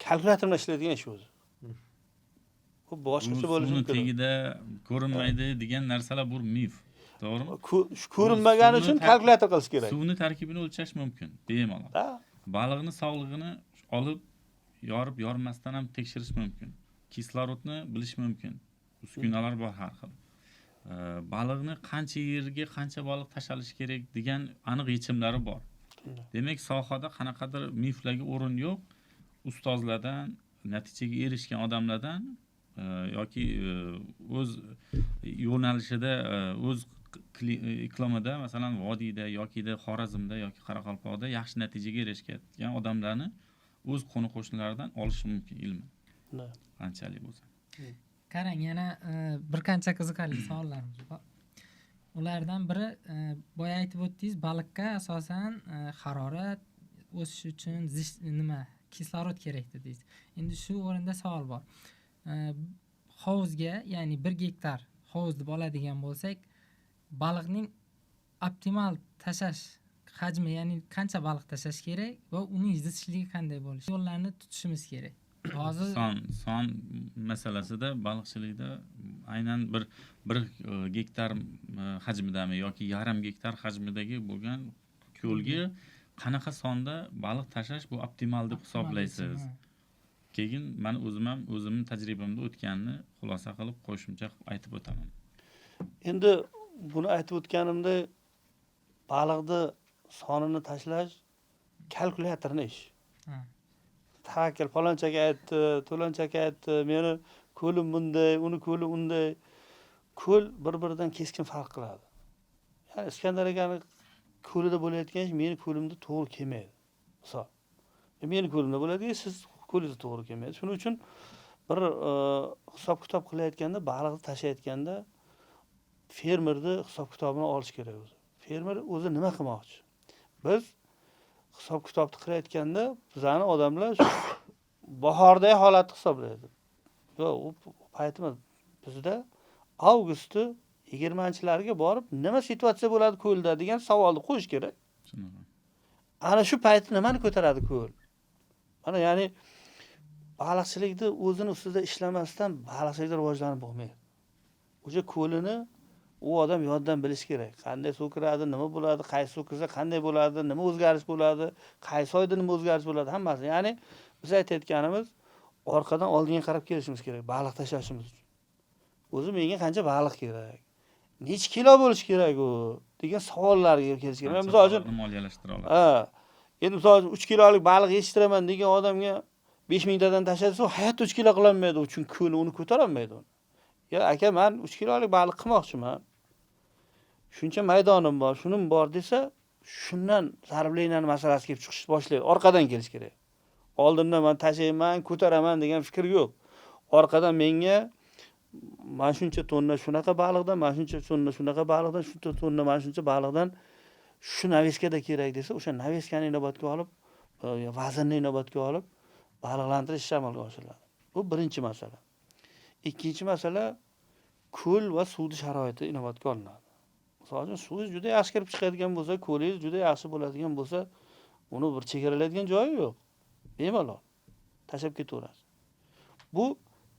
kalkulyator bilan ishlaydigan ish o'zi. Bu boshqacha Bu bo'lishi suvni mumkin. tagida ko'rinmaydi degan narsalar bu mif. To'g'rimi? Shu ko'rinmagani Suvni uchun kalkulyator qilish kerak. Suvni tarkibini o'lchash mumkin, bemalol. Da. Baliqni sog'lig'ini olib, yorib, yormasdan ham tekshirish mumkin. Kislorodni bilish mumkin. Uskunalar bor har xil. Baliqni qancha yerga qancha baliq tashlanishi kerak degan aniq yechimlari bor. Demak, sohada qanaqadir miflarga o'rin yo'q. Ustozlardan, natijaga erishgan odamlardan yoki o'z yo'nalishida, o'z iqlimida, masalan, vodiyda yoki Xorazmda yoki Qoraqalpoqda yaxshi natijaga erishgan odamlarni o'z qo'ni qo'shnilaridan olish mumkin ilmi. Qanchalik bo'lsa. Qarang, yana bir qancha qiziqarli savollarimiz bor. Ulardan biri, boya aytib o'tdingiz, baliqqa asosan harorat, o'sish uchun zich nima, kislorod kerak dedingiz. Endi shu o'rinda savol bor. Hovuzga, ya'ni 1 gektar hovuz deb oladigan bo'lsak, baliqning optimal tashlash hajmi, ya'ni qancha baliq tashlash kerak va uning zichligi qanday bo'lishi, yo'llarni tutishimiz kerak hozir. Son masalasida baliqchilikda aynan bir gektar hajmidami yoki yarim gektar hajmidagi bo'lgan ko'lga qanaqa sonda baliq tashlash bu optimal deb hisoblaysiz? Keyin man o'zim ham, o'zimni tajribamda o'tganini xulosa qilib, qo'shimcha qilib aytib o'taman. Endi buni aytib o'tganimdek, baliqni sonini tashlash kalkulyatorni ish. Tavakkal falonchi aka aytdi, to'lonchi aka aytdi, meni ko'lim bunday, uni ko'li unday. Ko'l bir biridan keskin farq qiladi. Ya'ni Iskandar akani ko'lida bo'layotgan ish meni ko'limda to'g'ri kelmaydi, misol. Meni ko'limda bo'ladigan ish siz ko'lingizda to'g'ri kelmaydi. Shuning uchun bir hisob kitob qilayotganda, baliqni tashlayotganda fermerni hisob kitobini olish kerak o'zi. Fermer o'zi nima qilmoqchi? Biz hisob kitobni qilayotganda bizani odamlar shu bahordagi holatni hisoblaydi. Yo'q, u payt emas. Bizda avgustni 20-lariga borib nima situatsiya bo'ladi ko'lda degan savolni qo'yish kerak. Shunaqa. Ana shu paytda nimani ko'taradi ko'l? Mana, ya'ni baliqchilikni o'zini ustida ishlamasdan baliqchilikda rivojlanib bo'lmaydi. O'sha ko'lini u odam yoddan bilish kerak. Qanday suv kiradi, nima bo'ladi, qaysi suv kirsa qanday bo'ladi, nima o'zgarish bo'ladi, qaysi oyda nima o'zgarish bo'ladi, hammasi. Ya'ni biz aytayotganimiz, orqadan oldinga qarab kelishimiz kerak baliq tashlashimiz uchun. O'zi menga qancha baliq kerak? Necha kilo bo'lishi kerak u degan savollarga kelish kerak. Qancha Misol uchun, baliqni moliyalashtira oladi? Ha. Endi misol uchun 3 kilolik baliq yetishtiraman degan odamga 5 mingtadan tashlasa, u hayotda 3 kilo qilolmaydi, u chunki ko'li uni ko'tarolmaydi uni. Ya aka, men 3 kilolik baliq qilmoqchiman. Shuncha maydonim bor, shunim bor desa, shundan зарбление masalasi kelib chiqish boshlaydi. Orqadan kelish kerak. Oldindan men tashlayman, ko'taraman degan fikr yo'q. Orqadan menga mana shuncha tonna shunaqa baliqdan, mana shuncha tonna shunaqa baliqdan, shuncha tonna mana shuncha baliqdan shu навеска da kerak desa, o'sha навеска ni inobatga olib, vaznni inobatga olib baliqlantirish ishi amalga oshiriladi. Bu birinchi masala. Ikkinchi masala, ko'l va suvni sharoiti inobatga olinadi. Misol uchun, suv juda yaxshi kirib chiqadigan bo'lsa, ko'lingiz juda yaxshi bo'ladigan bo'lsa, uni bir chegaralaydigan joyi yo'q. Bemalol tashlab ketaverasiz. Bu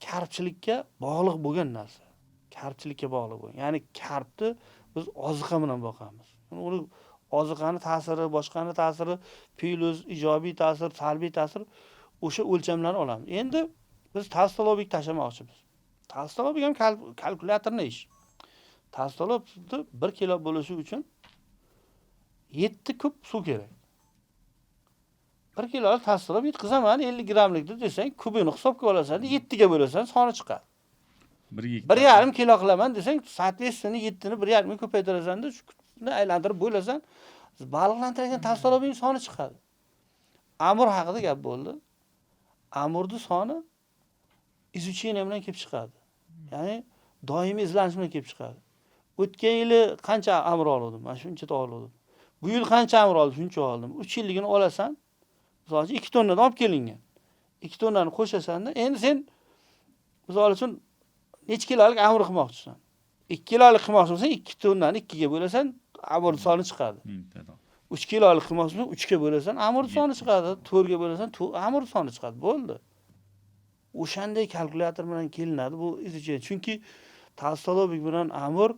karpchilikka bog'liq bo'lgan narsa. Karpchilikka bog'liq bo'lgan. Ya'ni karpni biz oziqa bilan boqamiz. Uni oziqani ta'siri, boshqani ta'siri, plyus, ijobiy ta'sir, salbiy ta'sir, o'sha o'lchamlarni olamiz. Endi biz толстолобик tashlamoqchimiz. Толстолобик ham kalkulyatorni ish. Толстолоб ni 1 kilo bo'lishi uchun 7 kub suv kerak. 1 kilo толстолоб yetkazaman 50 grammlikni desang, kubini hisobga olasan, 7 ga bo'lasan, soni chiqadi. Bir gektar. 1,5 kilo qilaman desang, соответственно 7 ni 1,5 ga ko'paytirasan-da, shu kubni aylantirib bo'lasan, baliqlantirgan толстолоб ing soni chiqadi. Amur haqida gap bo'ldi. Amurni soni изучение bilan kelib chiqadi. Ya'ni doimiy izlanish bilan kelib chiqadi. O'tgan yili qancha amur oldim? Mana shuncha oldim. Bu yil qancha amur oldim? Shuncha oldim. 3 yilligini olasan. Misol uchun 2 tonnadan olib kelingan. 2 tonnani qo'shasan-da, endi sen misol uchun necha kilolik amur qilmoqchisan? 2 kilolik qilmoqchi bo'lsang, 2 tonnani 2 ga bo'lasan, amur soni chiqadi. Mingta. 3 kilolik qilmoqchi bo'lsang, 3 ga bo'lasan, amur soni chiqadi. 4 ga bo'lasan, amur soni chiqadi. Bo'ldi. O'shanday kalkulyator bilan kelinadi bu изучение. Chunki толстолобик bilan amur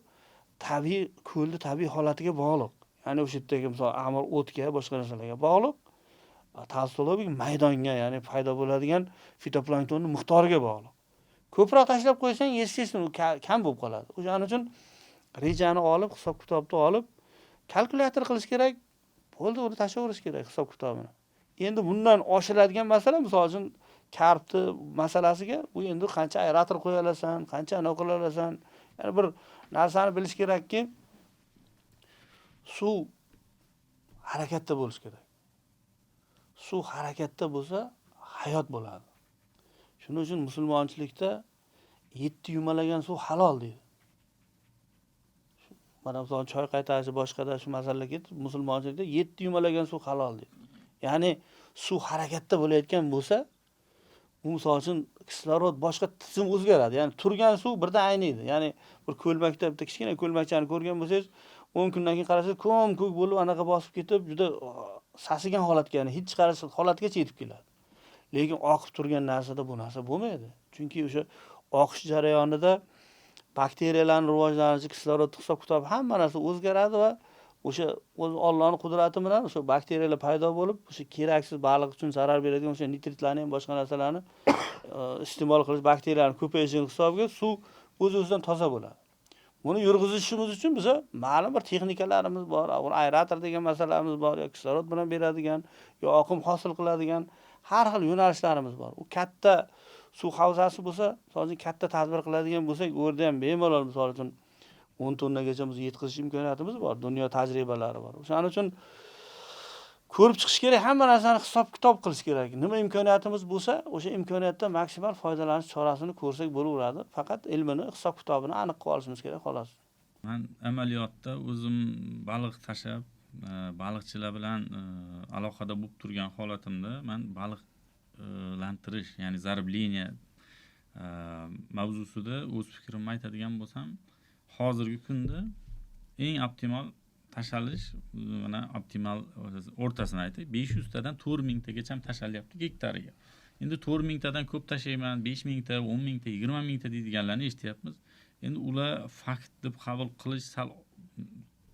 tabiiy ko'lni tabiiy holatiga bog'liq. Ya'ni o'sha yerdagi misol amur o'tga, boshqa narsalarga bog'liq. Толстолобик maydonga, ya'ni paydo bo'ladigan fitoplanktonning miqdoriga bog'liq. Ko'proq tashlab qo'ysang, естественно, u kam bo'lib qoladi. O'shaning uchun rejani olib, hisob kitobni olib, kalkulyator qilish kerak. Bo'ldi, uni tashlaverish kerak hisob kitobini. Endi bundan oshiradigan masala, misol uchun karpni masalasiga, bu endi qancha aerator qo'ya olasan, qancha anaqa qila olasan. Ya'ni bir narsani bilish kerakki, suv harakatda bo'lishi kerak. Suv harakatda bo'lsa, hayot bo'ladi. Shuning uchun musulmonchilikda 7 yumalagan suv halol deydi. Mana misol choy qaytarishi boshqada shu masalalar ketdi, musulmonchilikda 7 yumalagan suv halol deydi. Ya'ni suv harakatda bo'layotgan bo'lsa, u misol uchun kislorod boshqa tizim o'zgaradi. Ya'ni turgan suv birdan ayniydi. Ya'ni bir ko'lmakda bitta kichkina ko'lmakchani ko'rgan bo'lsangiz, 10 kundan keyin qarasangiz ko'm-ko'k bo'lib anaqa bosib ketib, juda sasigan holatga, ya'ni hid chiqarish holatgacha yetib keladi. Lekin oqib turgan narsada bu narsa bo'lmaydi. Chunki o'sha oqish jarayonida bakteriyalarning rivojlanishi, kislorod hisob-kitobi hamma narsa o'zgaradi va o'sha Allohning qudrati bilan o'sha bakteriyalar paydo bo'lib, o'sha keraksiz baliq uchun zarar beradigan o'sha nitritlarni ham boshqa narsalarni iste'mol qilish bakteriyalarning ko'payishining hisobiga suv o'z-o'zidan toza bo'ladi. Buni yurg'izishimiz uchun biza ma'lum bir texnikalarimiz bor, aerator degan masalamiz bor, yo kislorod bilan beradigan, yo oqim hosil qiladigan har xil yo'nalishlarimiz bor. U katta suv havzasi bo'lsa, misol uchun katta tadbir qiladigan bo'lsak, u yerda ham bemalol misol uchun 10 tonnagacha biz yetkazish imkoniyatimiz bor, dunyo tajribalari bor. O'shaning uchun ko'rib chiqish kerak, hamma narsani hisob-kitob qilish kerak. Nima imkoniyatimiz bo'lsa, o'sha imkoniyatdan maksimal foydalanish chorasini ko'rsak bo'laveradi. Faqat ilmini, hisob-kitobini aniq qilib olishimiz kerak xolos. Men amaliyotda o'zim baliq tashlab, baliqchilar bilan aloqada bo'lib turgan holatimda men baliqlantirish, ya'ni зарбление mavzusida o'z fikrimni aytadigan bo'lsam, hozirgi kunda eng optimal tashalish, mana optimal o'rtasini aytay, 500 tadan 4000 tagacha tashalyapti gektariga. Endi 4000 tadan ko'p tashlayman, 5000 ta, 10000 ta, 20000 ta deydiganlarni eshityapmiz. Endi ular fakt deb qabul qilish sal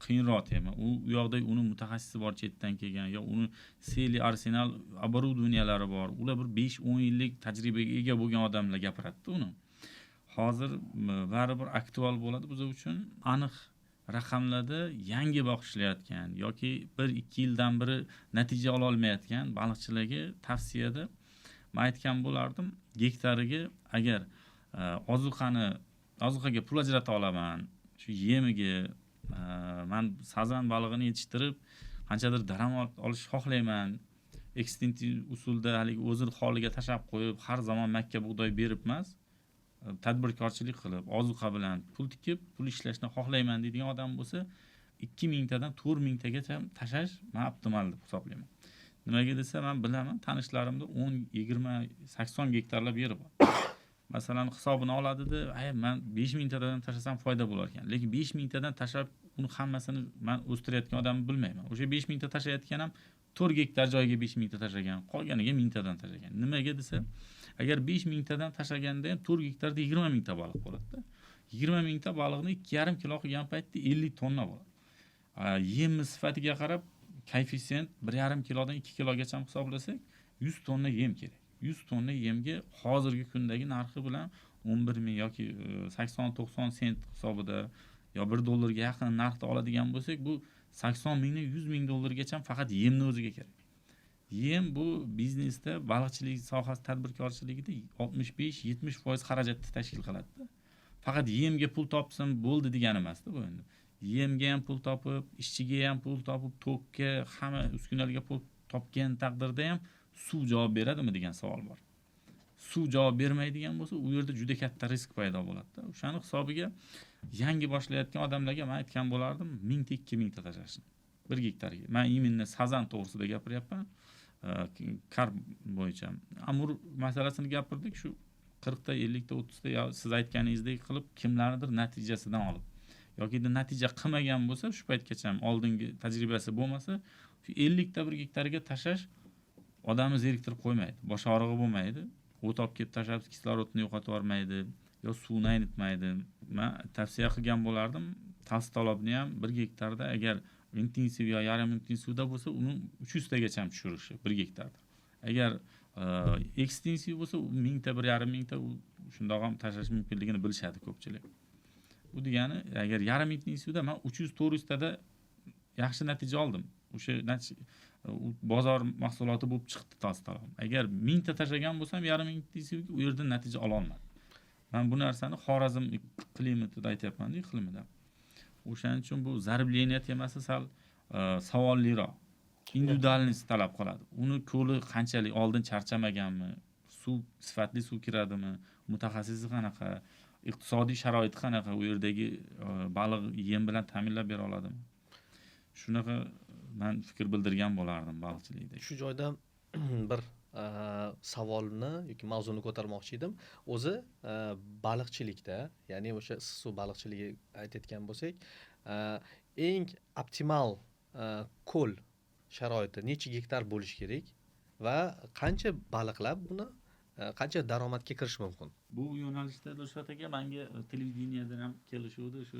qiyinroq tema. U yoqda uni mutaxassisi bor chetdan kelgan, yo uni seli arsenal оборудованиялari bor. Ular bir 5-10 yillik tajribaga ega bo'lgan odamlar gapiradi uni. Hozir baribir aktual bo'ladi biz uchun. Aniq raqamlarda yangi boqishlayotgan yoki 1-2 yildan beri natija ola olmayotgan baliqchilarga tavsiyada men aytgan bo'lardim, gektariga agar ozuqaga pul ajrata olaman, shu yemiga men sazan balig'ini yetishtirib qanchadir daromad olish xohlayman, ekstensiv usulda haligi o'zini holiga tashlab qo'yib har zamon makka bug'doy berib emas, tadbirkorchilik qilib ozuqa bilan pul tikib pul ishlashni xohlayman deydigan odam bo'lsa, 2000 tadan 4000 tagacha tashlash men optimal deb hisoblayman. Nimaga desa, men bilaman, tanishlarimda 10, 20, 80 gektarlab yeri bor. Masalan, hisobini oladida, ay men 5000 tadan tashlasam foyda bo'lar ekan. Lekin 5000 tadan tashlab uni hammasini men o'stirayotgan odamni bilmayman. O'sha 5000 ta tashlayotgan ham 4 gektar joyga 5000 ta tashlagan, qolganiga 1000 tadan tashlagan. Nimaga desa, agar 5000 tadan tashlaganda ham 4 gektarda 20000 ta baliq bo'ladi-da. 20000 ta baliqni 2,5 kilo qilgan paytda 50 tonna bo'ladi. Yemni sifatiga qarab koeffitsient 1,5 kilodan 2 kilogacha hisoblasak, 100 tonna yem kerak. 100 tonna yemga hozirgi kundagi narxi bilan 11000 yoki 80-90 sent hisobida yo 1 dollarga yaqin narxda oladigan bo'lsak, bu 80 mingdan 100 ming dollargacha faqat yemni o'ziga kerak. Yem bu biznesda, baliqchilik sohasi tadbirkorchiligida 65-70% xarajatni tashkil qiladi. Faqat yemga pul topsam bo'ldi degani emas-da bu endi. Yemga ham pul topib, ishchiga ham pul topib, tokka, hamma uskunalarga pul topgan taqdirda ham suv javob beradimi degan savol bor. Suv javob bermaydigan bo'lsa, u yerda juda katta risk paydo bo'ladi-da. O'shani hisobiga yangi boshlayotgan odamlarga men aytgan bo'lardim, 1000 ta 2000 ta tashlashni 1 gektarga. Men именно sazan to'g'risida gapiryapman. Karp bo'yicha. Amur masalasini gapirdik, shu 40 ta, 50 ta, 30 ta yo siz aytganingizdek qilib kimlarnidir natijasidan olib yoki natija qilmagan bo'lsa, shu paytgacha oldingi tajribasi bo'lmasa, shu 50 ta 1 gektarga tashlash odamni zeriktirib qo'ymaydi, bosh og'rig'i bo'lmaydi, o't olib kelib tashlab kislorodni yo'qotib yubormaydi yo suvni aynitmaydi. Men tavsiya qilgan bo'lardim, tolstolobni ham 1 gektarda agar intensiv yo yarim intensivda bo'lsa, uni 300 tagacha ham tushirishi 1 gektarda. Agar ekstensiv bo'lsa, u 1000 ta, 1,5 mingta u shundoq ham tashlash mumkinligini bilishadi ko'pchilik. Bu degani, agar yarim intensivda men 300-400 tada yaxshi natija oldim. O'sha bozor mahsuloti bo'lib chiqdi tolstolob. Agar 1000 ta tashlagan bo'lsam, yarim intensivga u yerda natija ola olmadim. Men bu narsani Xorazm klimatida aytyapman, iqlimida. O'shaning uchun bu зарбление temasi sal savolliroq. Individualni talab qiladi. Uni ko'li qanchalik oldin charchamaganmi, suv sifatli suv kiradimi, mutaxassisi qanaqa, Iqtisodiy sharoiti qanaqa, u yerdagi baliq yem bilan ta'minlab bera oladimi? Shunaqa man fikr bildirgan bo'lardim baliqchilikda. Shu joyda bir savolni yoki mavzuni ko'tarmoqchi edim. O'zi baliqchilikda, ya'ni o'sha issiq suv baliqchiligi aytayotgan bo'lsak, eng optimal ko'l sharoiti necha gektar bo'lishi kerak va qancha baliqlar buni qancha daromadga kirish mumkin? Bu yo'nalishda, Dilshod aka, menga televideniyadan ham kelishuvdi. Shu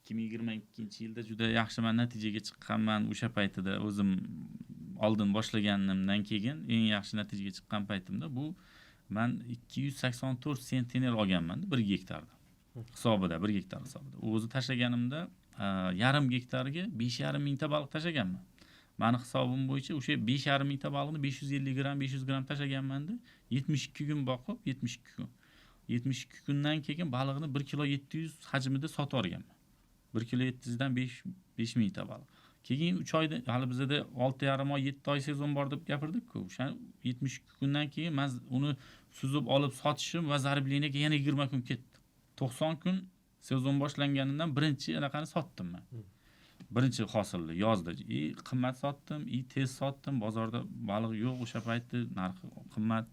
2022-yilda juda yaxshi man natijaga chiqqanman. O'sha paytida o'zim oldin boshlaganimdan keyin eng yaxshi natijaga chiqqan paytimda bu man 284 sentner olganman 1 gektarda. Hisobida 1 gektar hisobida. O'zi tashlaganimda yarim gektarga 5,5 mingta baliq tashlaganman. Mani hisobim bo'yicha o'sha 5,5 mingta baliqni 550 gramm, 500 gramm tashlaganmanda 72 kun boqib, 72 kun. 72 kundan keyin baliqni 1 kilo 700 hajmida sotib olganman. 1 kilo 700 dan 5 mingta baliq. Keyin 3 oyda, hali bizda 6,5 oy, 7 oy sezon bor deb gapirdik-ku. O'sha 72 kundan keyin men uni suzib olib sotishim va зарубление ga yana 20 kun ketdi. 90 kun sezon boshlanganidan birinchi anaqani sotdim men. Birinchi hosilni yozda и qimmat sotdim, и tez sotdim. Bozorda baliq yo'q o'sha paytda, narxi qimmat.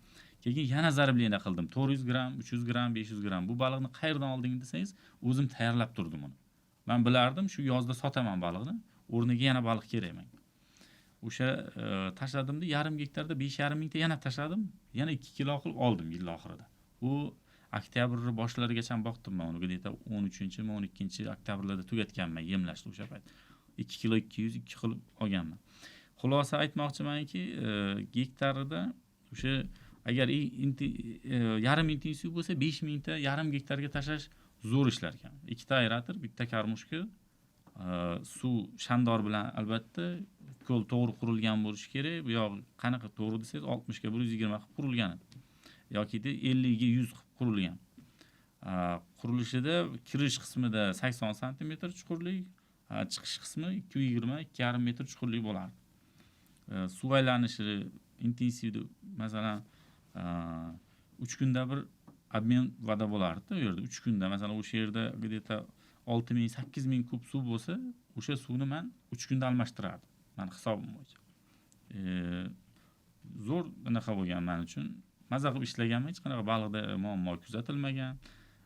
Keyin yana зарубление qildim. 400 gramm, 300 gramm, 500 gramm. Bu baliqni qayerdan olding desangiz, o'zim tayyorlab turdim uni. Men bilardim, shu yozda sotaman baliqni, o'rniga yana baliq kerak menga. O'sha tashladimda yarim gektarda 5,5 mingta yana tashladim, yana 2 kilo qilib oldim yil oxirida. U oktyabr boshlarigacha boqdim men uni, где-то 13-mi, 12 oktyabrlarda tugatganman yemlashni o'sha payt. 2 kilo 200 2 qilib olganman. Xulosa aytmoqchimanki, gektarida o'sha agar yarim intensiv bo'lsa 5 mingta yarim gektarga tashlash zo'r ishlar ekan. Ikkita aerator, bitta кормушка, suv shandor bilan albatta ko'l to'g'ri qurilgan bo'lishi kerak. Bu yoq qanaqa to'g'ri desangiz 60 ga 120 qilib qurilgan yoki 50 ga 100 qilib qurilgan. Qurilishida kirish qismida 80 santimetr chuqurlik, chiqish qismi 220, 2,5 metr chuqurlik bo'lardi. Suv aylanishi intensivda, masalan, 3 kunda bir обмен вода bo'lardi u yerda. 3 kunda, masalan, o'sha yerda где-то 6000, 8000 kub suv bo'lsa, o'sha suvni men 3 kunda almashtirardim. Mani hisobim bo'yicha. Zo'r anaqa bo'lgan men uchun. Maza qilib ishlaganman, hech qanaqa baliqda muammo kuzatilmagan.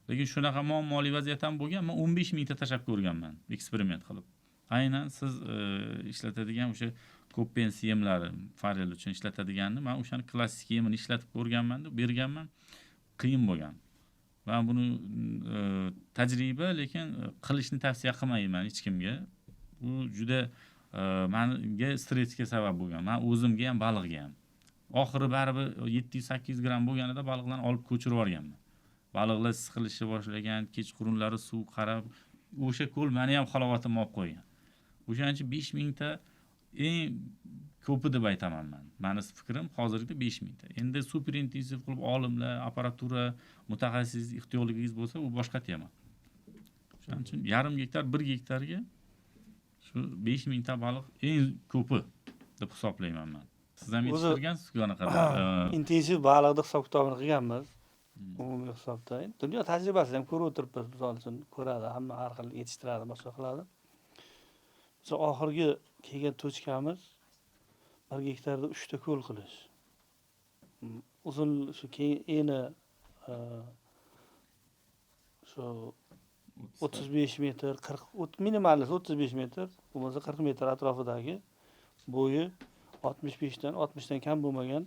Lekin shunaqa muammoli vaziyat ham bo'lgan. Men 15 mingta tashlab ko'rganman, eksperiment qilib. Aynan siz ishlatadigan o'sha Koppens yemlari, forel uchun ishlatadigani, men o'shani klassik yemini ishlatib ko'rganman deb berganman. Qiyin bo'lgan. Men buni tajriba, lekin qilishni tavsiya qilmayman hech kimga. Bu juda menga stressga sabab bo'lgan. Men o'zimga ham, baliqga ham. Oxiri baribir 700-800 gramm bo'lganida baliqlarni olib ko'chirib yuborganman. Baliqlar siqilishni boshlagan, kechqurunlari suv qarab, o'sha ko'l meni ham halovatimni olib qo'ygan. O'shaning uchun 5 mingta eng ko'pi deb aytaman men. Mani fikrim hozirgida 5 mingta. Endi super intensiv qilib olimlar, apparatura, mutaxassis ehtiyojligingiz bo'lsa, u boshqa tema. Shuning uchun yarim gektar, 1 gektarga shu 5 mingta baliq eng ko'pi deb hisoblayman men. Siz ham yetishtirgansiz-ku anaqa. Intensiv baliqni hisob kitobini qilganmiz. Umumiy hisobda. Endi dunyo tajribasini ham ko'rib o'tiribmiz, misol uchun ko'radi, hamma har xil yetishtiradi, boshqa qiladi. Misol oxirgi kelgan точка miz 1 gektarda 3 ta ko'l qilish. Uzun shu keyin eni shu 35 metr, 40, minimalisi 35 metr, bo'lmasa 40 metr atrofidagi bo'yi 65 dan 60 dan kam bo'lmagan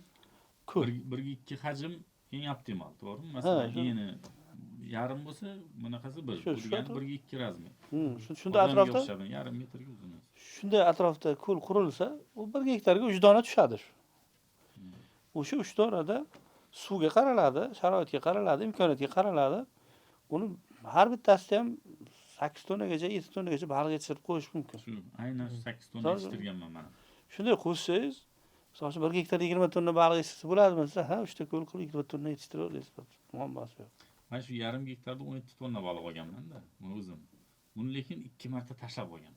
ko'l. Birga ikki hajm eng optimal, to'g'rimi? Masalan, eni yarim bo'lsa, bunaqasi bir. Shu, Bu degani shu birga ikki размер. Shunday Odamga atrofda o'xshab yarim metrga uzun. Shunday atrofda ko'l qurilsa, u 1 gektarga 3 dona tushadi shu. O'sha 3 donada suvga qaraladi, sharoitga qaraladi, imkoniyatga qaraladi. Uni har bittasida ham 8 tonnagacha, 7 tonnagacha baliq yetishtirib qo'yish mumkin. Shu, aynan shu 8 tonna yetishtirganman mana. Shunday qo'shsangiz, misol uchun 1 gektarda 20 tonna baliq yetishtirsa bo'ladimi desa, ha, 3 ta ko'l qilib 20 tonna yetishtiraverasiz, muammosi yo'q. Men shu yarim gektarda 17 tonna baliq olganman-da, buni o'zim. Buni lekin 2 marta tashlab olganman.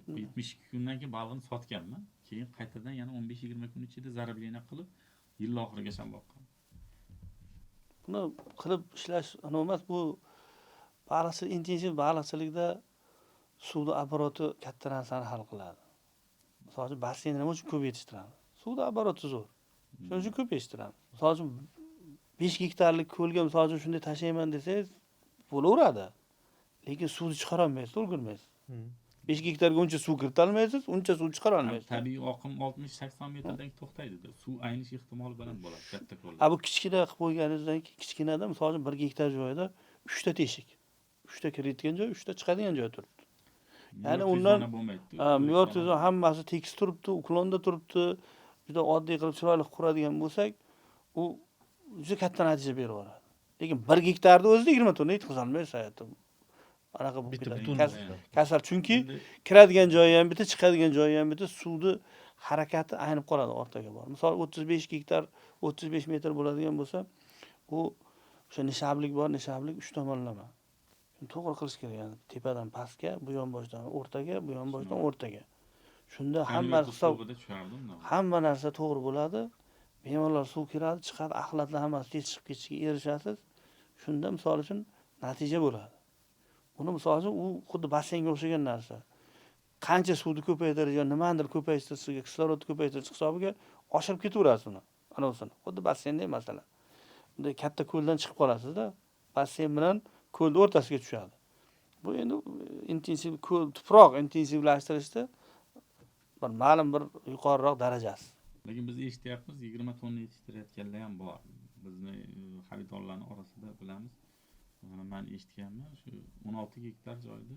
Bu 72 kundan keyin baliqni sotganman. Keyin qaytadan yana 15-20 kun ichida зарубление qilib, yil oxirigacha boqqan. Buni qilib ishlash anavi emas, bu baliqchilik, intensiv baliqchilikda suvni обороти katta narsani hal qiladi. Misol uchun, basseynni nima uchun ko'p yetishtiramiz? Suvni обороти zo'r. Shuning uchun ko'p yetishtiramiz. Misol uchun, 5 gektarlik ko'lga, misol uchun, shunday tashlayman desangiz, bo'laveradi. Lekin suvni chiqarolmaysiz, ulgurmaysiz. 5 gektarga uncha suv kiritolmaysiz, uncha suv chiqara olmaysiz. Tabiiy oqim 60-80 metrdan to'xtaydi. Suv aynish ehtimoli baland bo'ladi katta ko'lda. A bu kichkina qilib qo'yganingizdan keyin, kichkinada, misol uchun, 1 gektar joyda 3 ta teshik. 3 ta kiradigan joy, 3 ta chiqadigan joy turibdi. Ya'ni Мёртвый undan zona bo'lmaydi. Ha, мёртвый zona hammasi tekis turibdi, уклон da turibdi. Juda oddiy qilib, chiroyli qilib quradigan bo'lsak, u juda katta natija berib yuboradi. Lekin 1 gektarni o'zida 20 tonna yetkazolmaysiz hayotda. Anaqa bo'lib Bitta ketadi. butun Kasal, chunki Endi kiradigan joyi ham bitta, chiqadigan joyi ham bitta, suvni harakati aynib qoladi orqaga borib. Misol, 35 gektar 35 metr bo'ladigan bo'lsa, u o'sha nishablik bor, nishablik uch tomonlama. Shuni to'g'ri qilish kerak, ya'ni tepadan pastga, bu yonboshdan o'rtaga, bu yonboshdan o'rtaga. Shunda hamma konvert hisob uslubida tushardi unda. Hamma narsa to'g'ri bo'ladi. Bemalol suv kiradi, chiqadi, axlatlar hammasi tez chiqib ketishiga erishasiz. Shunda, misol uchun, natija bo'ladi. Uni, misol uchun, u xuddi basseynga o'xshagan narsa. Qancha suvni ko'paytirish yo nimanidir ko'paytirish, kislorodni ko'paytirish hisobiga oshirib ketaverasiz uni. Anavisini. Xuddi basseynda masalan. Bunday katta ko'ldan chiqib qolasizda, basseyn bilan ko'lni o'rtasiga tushadi. Bu endi intensiv ko'l, tuproq intensivlashtirishda bir ma'lum bir yuqoriroq darajasi. Lekin biz eshityapmiz, 20 tonna yetishtirayotganlar ham bor. Bizni xaridorlarning orasida bilamiz. Man eshitganman, shu 16 gektar joyda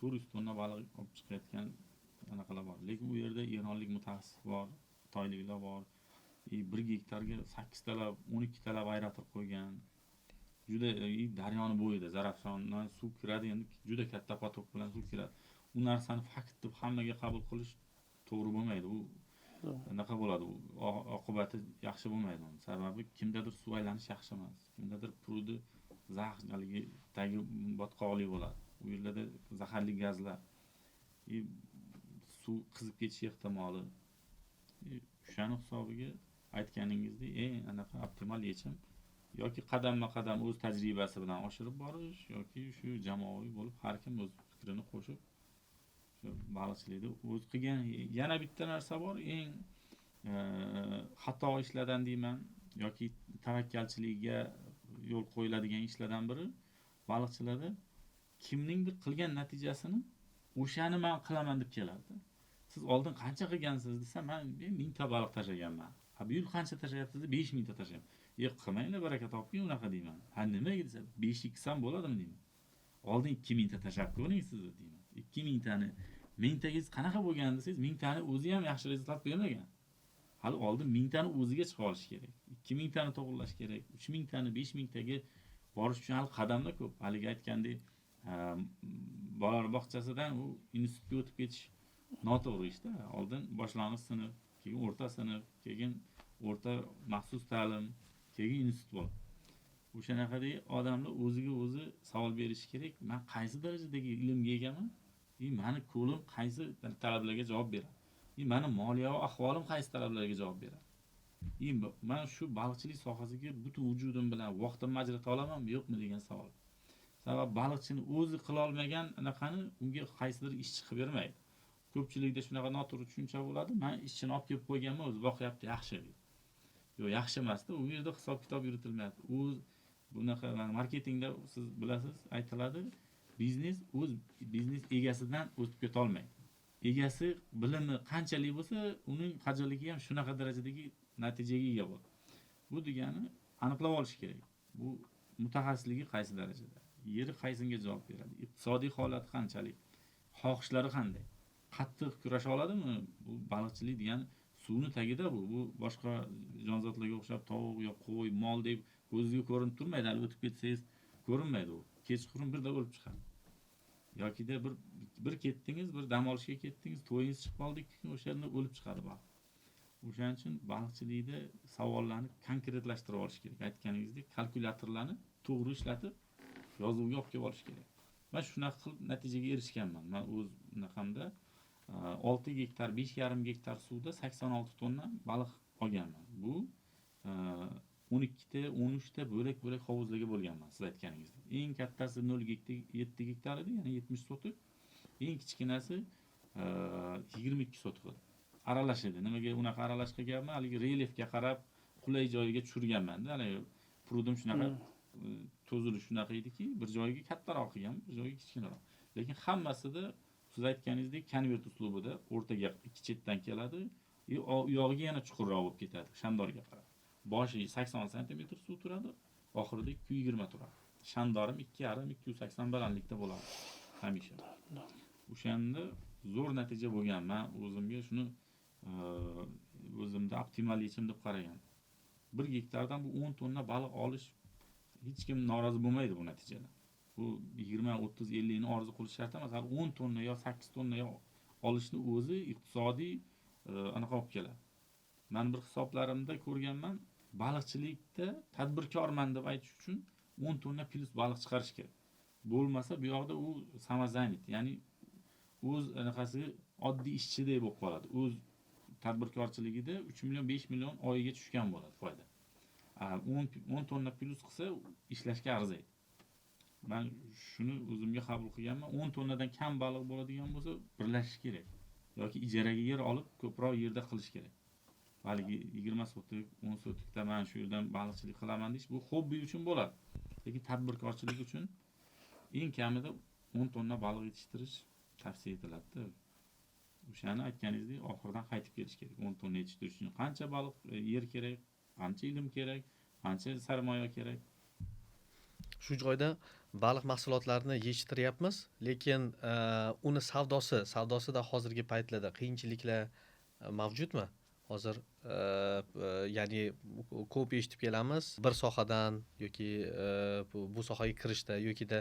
400 tonna baliq olib chiqayotgan anaqalar bor. Lekin u yerda eronlik mutaxassis bor, xitoyliklar bor. 1 gektarga 8 talab, 12 talab aerator qo'ygan. Juda daryoni bo'yida Zarafshondan suv kiradi, endi juda katta поток bilan suv kiradi. U narsani fakt deb hammaga qabul qilish to'g'ri bo'lmaydi. U anaqa bo'ladi, u oqibati yaxshi bo'lmaydi uni. Sababi kimdadir suv aylanish yaxshi emas, kimdadir пруд i zax, haligi tagi botqoqlik bo'ladi. U yerlarda zaharli gazlar, suv qizib ketish ehtimoli. O'shani hisobiga aytganingizdek eng anaqa optimal yechim yoki qadamma qadam o'z tajribasi bilan oshirib borish yoki shu jamoaviy bo'lib har kim o'z fikrini qo'shib shu baliqchilikda o'z qilgan. Yana bitta narsa bor, eng xato ishlardan deyman yoki tavakkalchilikka yo'l qo'yiladigan ishlardan biri baliqchilarda kimningdir qilgan natijasini o'shani man qilaman deb keladi. Siz oldin qancha qilgansiz desa, man 1000 ta baliq tashlaganman. Ha, bu yil qancha tashlayapsiz? 5000 ta tashlayapman. E, qilmanglar, baraka toping unaqa deyman. Ha, nimaga desa, 5 qilsam bo'ladimi deyman. Oldin 2000 ta tashlab ko'ring siz deyman. 2000 tani, 1000 tangiz qanaqa bo'lgan desangiz, 1000 tani o'zi ham yaxshi результат bermagan. Hali oldin 1000 tani o'ziga chiqa olish kerak, 2000 tani to'g'irlash kerak, 3000 tani, 5000 taga borish uchun hali qadamlar ko'p. Haligi aytgandek, bolalar bog'chasidan u institutga o'tib ketish noto'g'ri ishda. Oldin boshlang'ich sinf, keyin o'rta sinf, keyin o'rta maxsus ta'lim, keyin institut bo'ladi. O'shanaqadek odamlar o'ziga o'zi savol berishi kerak: man qaysi darajadagi ilmga egaman и mani ko'lim qaysi talablarga javob beradi, и mani moliyaviy ahvolim qaysi talablarga javob beradi, и man shu baliqchilik sohasiga butun vujudim bilan vaqtimni ajrata olamanmi, yo'qmi degan savol. Sababi baliqchini o'zi qilolmagan anaqani unga qaysidir ishchi qilib bermaydi. Ko'pchilikda shunaqa noto'g'ri tushuncha bo'ladi: man ishchini olib kelib qo'yganman, o'zi boqyapti, yaxshi deydi. Yo'q, yaxshi emasda, u yerda hisob kitob yuritilmayapti. O'z bunaqa marketingda, siz bilasiz, aytiladi, biznes o'z biznes egasidan o'tib ketolmaydi. Egasi bilimi qanchalik bo'lsa, uning xo'jaligi ham shunaqa darajadagi natijaga ega bo'ladi. Bu degani aniqlab olish kerak, bu mutaxassisligi qaysi darajada, yeri qaysinga javob beradi, iqtisodiy holati qanchalik, xohishlari qanday, qattiq kurasha oladimi. Bu baliqchilik degani suvni tagida, bu boshqa jonzotlarga o'xshab tovuq yo qo'y, mol deb ko'zingizga ko'rinib turmaydi. Hali o'tib ketsangiz ko'rinmaydi, u kechqurun birda o'lib chiqadi. Yokida bir ketdingiz, bir dam olishga ketdingiz, to'yingiz chiqib qoldi, 2 kun o'sha yerda o'lib chiqadi baliq. O'shaning uchun baliqchilikda savollarni konkretlashtirib olish kerak. Aytganingizdek, kalkulyatorlarni to'g'ri ishlatib, yozuvga olib kelib olish kerak. Man shunaqa qilib natijaga erishganman. Man o'z unaqamda 6 gektar, 5,5 gektar suvda 86 tonna baliq olganman. Bu 12 ta, 13 ta bo'lak bo'lak hovuzlarga bo'lganman, siz aytganingizdek. Eng kattasi 0,7 gektar edi, ya'ni 70 sotik. Eng kichkinasi 22 sotik edi. Aralash edi. Nimaga unaqa aralash qilganman? Haligi relyefga qarab qulay joyiga tushirganman-da. Haligi пруд im shunaqa, to'zilish shunaqa ediki, bir joyiga kattaroq qilgan, bir joyiga kichkinaroq. Lekin hammasida siz aytganingizdek konvert uslubida o'rtaga ikki chetdan keladi, u yog'iga yana chuqurroq bo'lib ketadi, shandorga qarab. Boshi 80 santimetr suv turadi, oxirida 220 turadi. Shandorim 2,5, 280 balandlikda bo'ladi hamisha. O'shanda zo'r natija bo'lgan. Men o'zimga shuni o'zimda optimal yechim deb qaragan. 1 gektardan bu 10 tonna baliq olish, hech kim norozi bo'lmaydi bu natijadan. Bu 20, 30, 50 ni orzu qilish shart emas. Hali 10 tonna yo 8 tonna yo olishni o'zi iqtisodiy anaqa olib keladi. Men bir hisoblarimda ko'rganman, baliqchilikda tadbirkorman deb aytish uchun 10 tonna plyus baliq chiqarish kerak. Bo'lmasa bu yoqda u самозанят, ya'ni o'z anaqasi oddiy ishchidek bo'lib qoladi. O'z tadbirkorchiligida 3 million, 5 million oyiga tushgan bo'ladi foyda. 10 tonna plyus qilsa ishlashga arziydi. Men shuni o'zimga qabul qilganman. 10 tonnadan kam baliq bo'ladigan bo'lsa, birlashish kerak yoki ijaraga yer olib ko'proq yerda qilish kerak. Haligi 20 sotik, 10 sotikda man shu yerdan baliqchilik qilaman deyish bu hobbi uchun bo'ladi. Lekin tadbirkorchilik uchun eng kamida 10 tonna baliq yetishtirish tavsiya etiladi. O'shani aytganingizdek oxiridan qaytib kelish kerak. 10 tonna yetishtirish uchun qancha baliq yer kerak, qancha ilm kerak, qancha sarmoya kerak. Shu joyda baliq mahsulotlarini yetishtiryapmiz, lekin uni savdosida hozirgi paytlarda qiyinchiliklar mavjudmi? Hozir ya'ni ko'p eshitib kelamiz, bir sohadan yoki bu sohaga kirishda yokida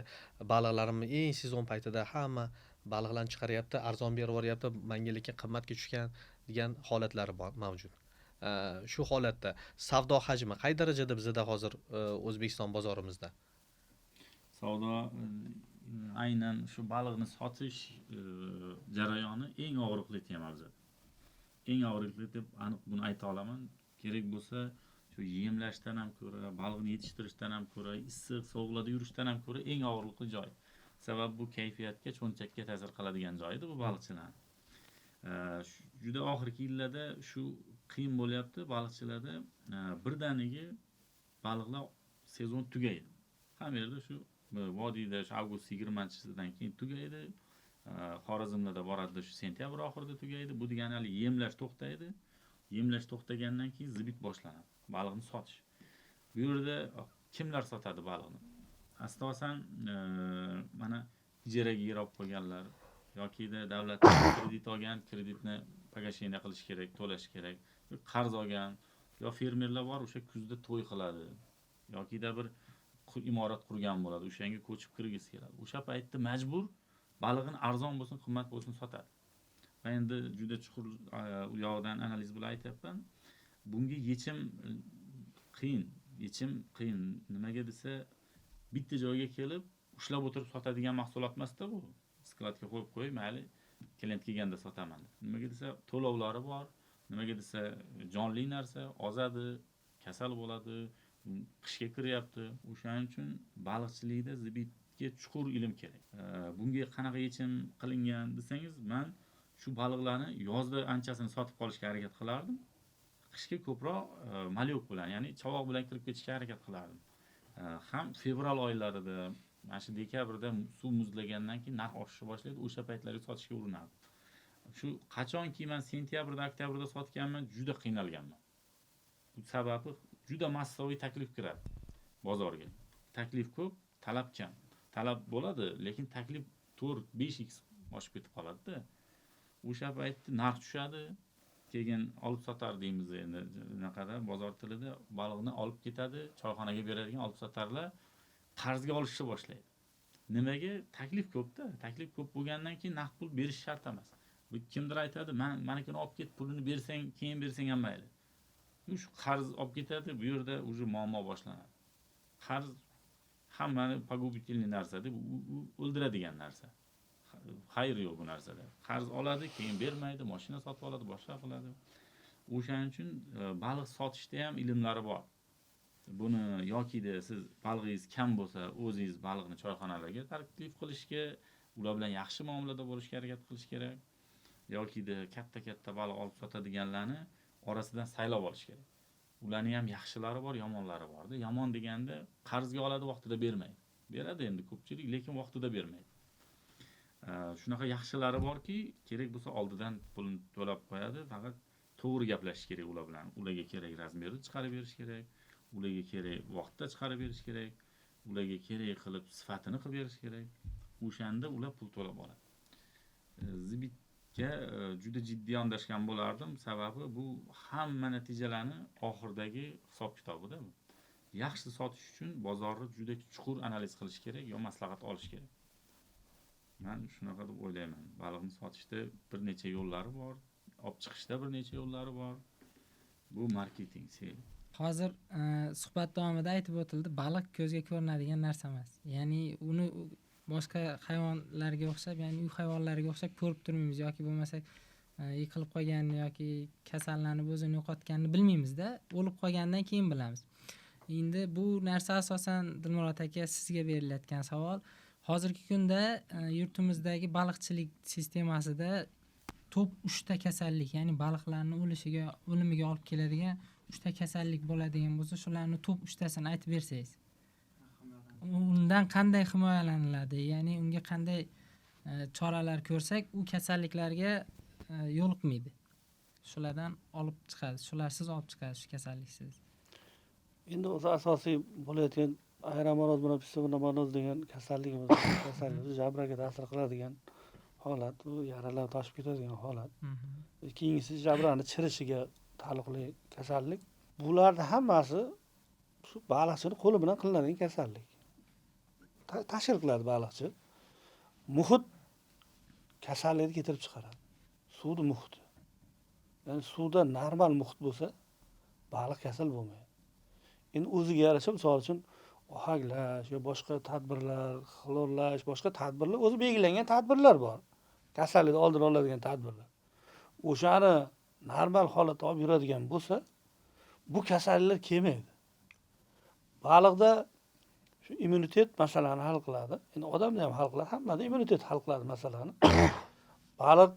baliqlarimni eng sezon paytida hamma baliqlarni chiqaryapti, arzon berib yuboryapti, menga lekin qimmatga tushgan degan holatlari bor, mavjud. Shu holatda savdo hajmi qay darajada bizada hozir, O'zbekiston bozorimizda? Savdo, aynan shu baliqni sotish jarayoni eng og'riqli tema bizada. Eng og'riqli deb aniq buni ayta olaman. Kerak bo'lsa shu yemlashdan ham ko'ra, baliqni yetishtirishdan ham ko'ra, issiq sovuqlarda yurishdan ham ko'ra eng og'riqli joy. Sabab bu kayfiyatga, cho'ntakka ta'sir qiladigan joyida bu baliqchilarni. Juda oxirgi yillarda shu qiyin bo'lyapti baliqchilarda. Birdaniga baliqlar sezon tugaydi. Hamma yerda shu vodiyda shu avgust 20-sidan keyin tugaydi. Xorazmlarda boradi shu sentyabr oxirida tugaydi. Bu degani hali yemlash to'xtaydi. Yemlash to'xtagandan keyin сбыт boshlanadi. Baliqni sotish. Bu yerda kimlar sotadi baliqni? Asosan mana ijaraga yer olib qo'yganlar yokida davlatdan kredit olgan, kreditni погашение qilish kerak, to'lash kerak. Qarz olgan yo fermerlar bor, o'sha kuzda to'y qiladi yokida bir imorat qurgan bo'ladi, o'shanga ko'chib kirgisi keladi. O'sha paytda majbur balig'ini arzon bo'lsin, qimmat bo'lsin sotadi. Va endi juda chuqur u yoqdan analiz bilan aytyapman. Bunga yechim qiyin, yechim qiyin. Nimaga desa, bitta joyga kelib ushlab o'tirib sotadigan mahsulot emas-da bu. Склад ga qo'yib qo'yib, mayli, klient kelganda sotaman deb. Nimaga desa, to'lovlari bor. Nimaga desa, jonli narsa, ozadi, kasal bo'ladi, qishga kiryapti. O'shaning uchun baliqchilikda сбыт ga chuqur ilm kerak. Bunga qanaqa yechim qilingan desangiz, men shu baliqlarni yozda anchasini sotib qolishga harakat qilardim. Qishga ko'proq малёк bilan, ya'ni chavoq bilan kirib ketishga harakat qilardim. Ham fevral oylarida, mana shu dekabrda suv muzlagandan keyin narx oshishni boshlaydi, o'sha paytlarda sotishga urinardim. Shu qachonki men sentyabrda, oktyabrda sotganman, juda qiynalganman. Bu sababi juda massaviy taklif kiradi bozorga. Taklif ko'p, talab kam. Talab bo'ladi, lekin taklif 4-5 x oshib ketib qoladi-da. O'sha paytda narx tushadi, keyin olib sotar deymiz endi anaqada bozor tilida, baliqni olib ketadi, choyxonaga beradigan olib sotarlar qarzga olishni boshlaydi. Nimaga? Taklif ko'p-da. Taklif ko'p bo'lgandan keyin naqd pul berish shart emas. Bu kimdir aytadi, "Men manikini olib ket, pulini bersang, keyin bersang ham mayli." Shu qarz olib ketadi, bu yerda уже muammo boshlanadi. Qarz hammani погубительный narsa deb, u o'ldiradigan narsa. Xayr yo'q bu narsada. Qarz oladi, keyin bermaydi, mashina sotib oladi, boshqa qiladi. O'shaning uchun baliq sotishda ham ilmlari bor. Buni yokida siz balig'ingiz kam bo'lsa, o'zingiz baliqni choyxonalarga taklif qilishga, ular bilan yaxshi muomalada bo'lishga harakat qilish kerak. Yokida katta-katta baliq olib sotadiganlarni orasidan saylab olish kerak. Ularni ham yaxshilari bor, yomonlari borda. Yomon deganda qarzga oladi, vaqtida bermaydi. Beradi endi ko'pchilik, lekin vaqtida bermaydi. Shunaqa yaxshilari borki, kerak bo'lsa oldidan pulini to'lab qo'yadi, faqat to'g'ri gaplashish kerak ular bilan. Ularga kerak razmerni chiqarib berish kerak, ularga kerak vaqtda chiqarib berish kerak, ularga kerak qilib sifatini qilib berish kerak. O'shanda ular pul to'lab oladi. Сбыт ga juda jiddiy yondashgan bo'lardim, sababi bu hamma natijalarni oxiridagi hisob kitobida bu. Yaxshi sotish uchun bozorni juda chuqur analiz qilish kerak yo maslahat olish kerak. Man shunaqa deb o'ylayman. Baliqni sotishda bir necha yo'llari bor, olib chiqishda bir necha yo'llari bor. Bu marketing, sel. Hozir suhbat davomida aytib o'tildi, baliq ko'zga ko'rinadigan narsa emas. Ya'ni uni boshqa hayvonlarga o'xshab, ya'ni uy hayvonlariga o'xshab ko'rib turmaymiz yoki bo'lmasa yiqilib qolganini yoki kasallanib o'zini yo'qotganini bilmaymizda, o'lib qolgandan keyin bilamiz. Endi bu narsa asosan Dilmurod aka sizga berilayotgan savol. Hozirgi kunda yurtimizdagi baliqchilik sistemasida top 3 ta kasallik, ya'ni baliqlarni o'lishiga, o'limiga olib keladigan 3 ta kasallik bo'ladigan bo'lsa, shularni top 3 tasini aytib bersangiz. Undan qanday himoyalaniladi? Ya'ni unga qanday choralar ko'rsak, u kasalliklarga yo'liqmaydi. Shulardan olib chiqadi, shularsiz olib chiqadi shu kasalliksiz. Endi o'zi asosiy bo'layotgan aeromonoz bilan psevdomonoz degan kasalligimiz, kasallik jabraga ta'sir qiladigan holat, bu yaralar toshib ketadigan holat. Keyingisi jabrani chirishiga taalluqli kasallik. Bularni hammasi shu baliqchini qo'li bilan qilinadigan kasallik. Tashkil qiladi baliqchi. Muhit kasallikni keltirib chiqaradi. Suvni muhiti. Ya'ni suvda normal muhit bo'lsa, baliq kasal bo'lmaydi. Endi o'ziga yarasha, misol uchun, ohaklash yo boshqa tadbirlar, xlorlash, boshqa tadbirlar, o'zi belgilangan tadbirlar bor. Kasallikni oldini oladigan tadbirlar. O'shani normal holatda olib yuradigan bo'lsa, bu kasalliklar kelmaydi. Baliqda shu immunitet masalani hal qiladi. Endi odamda ham hal qiladi, hammada immunitet hal qiladi masalani. Baliq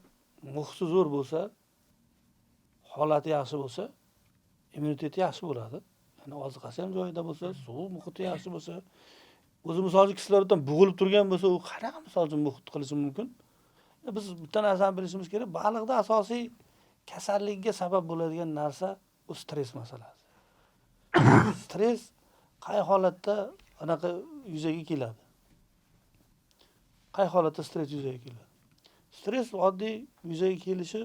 muhiti zo'r bo'lsa, holati yaxshi bo'lsa, immuniteti yaxshi bo'ladi. Ya'ni oziqasi ham joyida bo'lsa, suv muhiti yaxshi bo'lsa, o'zi misol uchun kisloroddan bo'g'ilib turgan bo'lsa, u qanaqa misol uchun muhit qilishi mumkin? Biz bitta narsani bilishimiz kerak, baliqda asosiy kasallikka sabab bo'ladigan narsa u stress masalasi. Stress qay holatda anaqa yuzaga keladi? Qay holatda stress yuzaga keladi? Stress oddiy yuzaga kelishi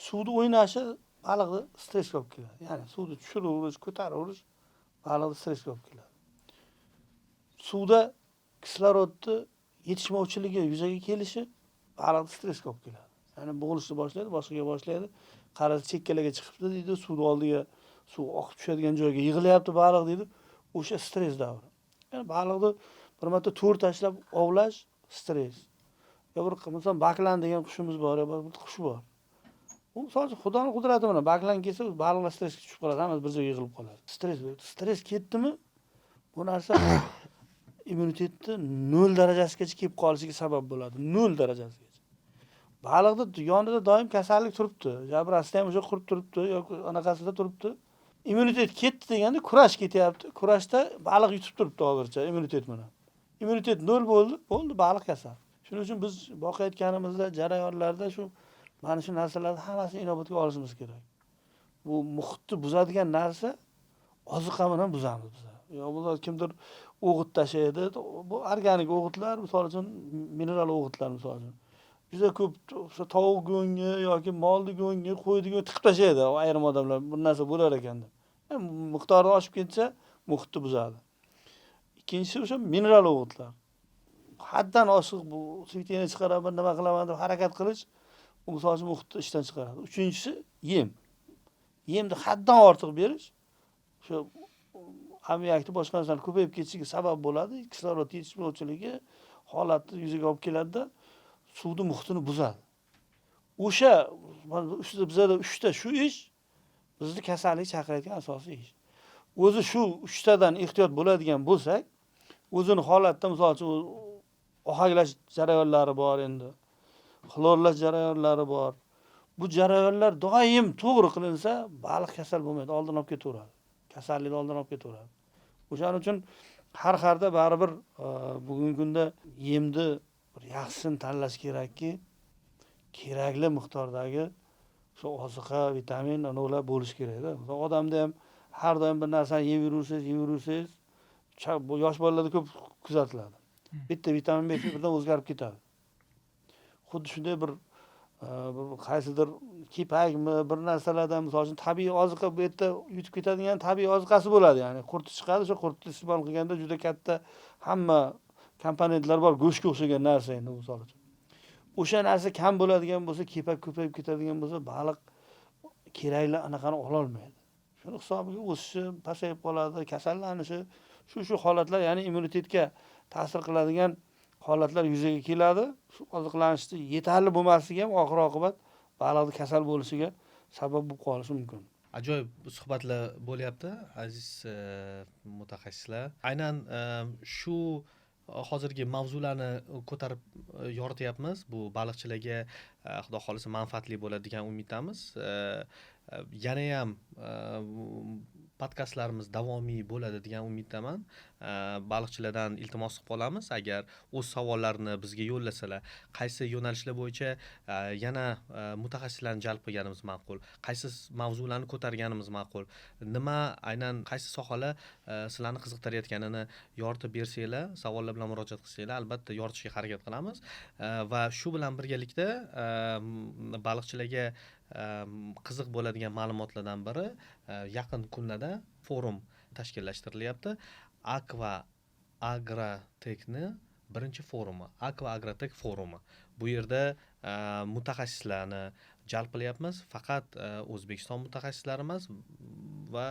suvda o'ynashi baliqni stressga olib keladi. Ya'ni suvni tushiraverish, ko'taraverish baliqni stressga olib keladi. Suvda kislorodni yetishmovchiligi yuzaga kelishi baliqni stressga olib keladi. Ya'ni bo'g'ilishni boshlaydi, boshqaga boshlaydi. Qarasa chekkalarga chiqibdi deydi, suvni oldiga suv oqib tushadigan joyga yig'ilyapti baliq deydi. O'sha stress davri. Ya'ni baliqni bir marta to'r tashlab ovlash stress. Yo bir masalan baklan degan qushimiz bor, yo bir qush bor. U misol uchun Xudoning qudrati bilan baklan kelsa, baliqlar stressga tushib qoladi, hammasi bir joyga yig'ilib qoladi. Stress, stress ketdimi, bu narsa immunitetni 0 darajasigacha kelib qolishiga sabab bo'ladi. 0 darajasigacha. Baliqni yonida doim kasallik turibdi. Jabrasida ham o'sha qurib turibdi yoki anaqasida turibdi. Immunitet ketdi deganda kurash ketyapti. Kurashda baliq yutib turibdi hozircha immunitet bilan. Immunitet 0 bo'ldi, bo'ldi, baliq kasal. Shuning uchun biz boqayotganimizda jarayonlarda shu mana shu narsalarni hammasini inobatga olishimiz kerak. Bu muhitni buzadigan narsa oziqa bilan buzamiz biz. Yo bo'lmasa kimdir o'g'it tashlaydi. Bu organik o'g'itlar, misol uchun mineral o'g'itlar misol uchun. Juda ko'p o'sha tovuq go'ngi yoki molni go'ngi, qo'yni go'ngi tiqib tashlaydi ayrim odamlar, bu narsa bo'lar ekan deb. Miqdori oshib ketsa muhitni buzadi. Ikkinchisi o'sha mineral o'g'itlar. Haddan oshiq bu svetini chiqaraman, nima qilaman deb harakat qilish, u misol uchun muhitni ishdan chiqaradi. Uchinchisi yem. Yemni haddan ortiq berish o'sha ammiakni boshqa narsani ko'payib ketishiga sabab bo'ladi. Kislorod yetishmovchiligi holatni yuzaga olib keladida, suvni muhitini buzadi. O'sha bizada uchta shu ish bizni kasallik chaqiradigan asosiy ish. O'zi shu uchtadan ehtiyot bo'ladigan bo'lsak, o'zini holatda, misol uchun, ohaklash jarayonlari bor endi, xlorlash jarayonlari bor. Bu jarayonlar doim to'g'ri qilinsa, baliq kasal bo'lmaydi, oldin olib ketaveradi. Kasallikni oldin olib ketaveradi. O'shaning uchun har harda baribir bugungi kunda yemni bir yaxshisini tanlash kerakki, kerakli miqdordagi shu oziqa, vitamin, ular bo'lishi kerakda. Misol odamda ham har doim bir narsani yeb yuraversangiz, yeb yuraversangiz, bu yosh bolalarda ko'p kuzatiladi. Bitta vitamin bersa, birdan o'zgarib ketadi. Xuddi shunday bir qaysidir kepakmi, bir narsalardan, misol uchun, tabiiy oziqa, bu yerda yutib ketadigan tabiiy oziqasi bo'ladi, ya'ni qurti chiqadi, o'sha qurtni iste'mol qilganda juda katta hamma komponentlar bor, go'shtga o'xshagan narsa endi, misol uchun. O'sha narsa kam bo'ladigan bo'lsa, kepak ko'payib ketadigan bo'lsa, baliq kerakli anaqani ololmaydi. Shuni hisobiga o'sishi pasayib qoladi, kasallanishi, shu holatlar, ya'ni immunitetga ta'sir qiladigan holatlar yuzaga keladi. Shu oziqlanishni yetarli bo'lmasligi ham oxir oqibat baliqni kasal bo'lishiga sabab bo'lib qolishi mumkin. Ajoyib suhbatlar bo'lyapti, aziz mutaxassislar. Aynan shu hozirgi mavzularni ko'tarib yorityapmiz. Bu baliqchilarga xudo xohlasa manfaatli bo'ladi degan umiddamiz. Yanayam podkastlarimiz davomiy bo'ladi degan umiddaman. Baliqchilardan iltimos qilib qolamiz, agar o'z savollarini bizga yo'llasalar, qaysi yo'nalishlar bo'yicha yana mutaxassislarni jalb qilganimiz ma'qul, qaysi mavzularni ko'targanimiz ma'qul, nima, aynan qaysi sohalar sizlarni qiziqtirayotganini yoritib bersanglar, savollar bilan murojaat qilsanglar, albatta yoritishga harakat qilamiz. Va shu bilan birgalikda baliqchilarga qiziq bo'ladigan ma'lumotlardan biri, yaqin kunlarda forum tashkillashtirilyapti. Aqua Agrotekni birinchi forumi, Aqua Agrotek forumi. Bu yerda mutaxassislarni jalb qilyapmiz. Faqat O'zbekiston mutaxassislari emas va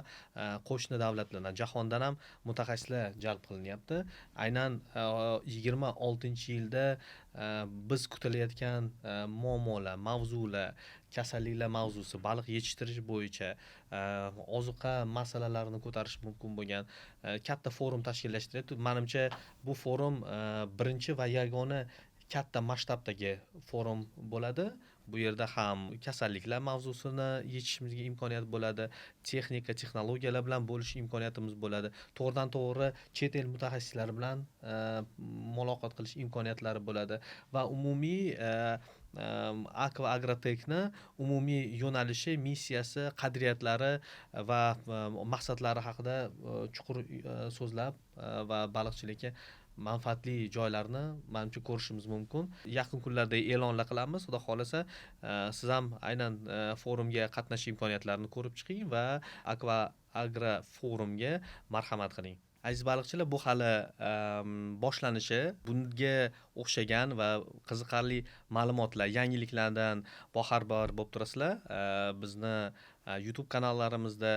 qo'shni davlatlardan, jahondan ham mutaxassislar jalb qilinyapti. Aynan 26-yilda biz kutilayotgan muammolar, mavzular, kasalliklar mavzusi, baliq yetishtirish bo'yicha, ozuqa masalalarini ko'tarish mumkin bo'lgan katta forum tashkillashtiryapti. Manimcha, bu forum birinchi va yagona katta masshtabdagi forum bo'ladi. Bu yerda ham kasalliklar mavzusini yechishimizga imkoniyat bo'ladi, texnika, texnologiyalar bilan bo'lish imkoniyatimiz bo'ladi. To'g'ridan to'g'ri chet el mutaxassislari bilan muloqot qilish imkoniyatlari bo'ladi va umumiy Aqua Agrotekni umumiy yo'nalishi, missiyasi, qadriyatlari va maqsadlari haqida chuqur so'zlab va baliqchilikka manfaatli joylarni manimcha ko'rishimiz mumkin. Yaqin kunlarda e'lonlar qilamiz. Xudo xohlasa, siz ham aynan forumga qatnashish imkoniyatlarini ko'rib chiqing va Aqua Agro forumga marhamat qiling. Aziz baliqchilar, bu hali boshlanishi. Bunga o'xshagan va qiziqarli ma'lumotlar, yangiliklardan boxabar bo'lib turasizlar. Bizni YouTube kanallarimizda,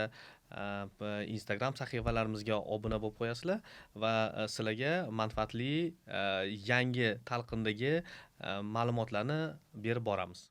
Instagram sahifalarimizga obuna bo'lib qo'yasizlar va sizlarga manfaatli yangi talqindagi ma'lumotlarni berib boramiz.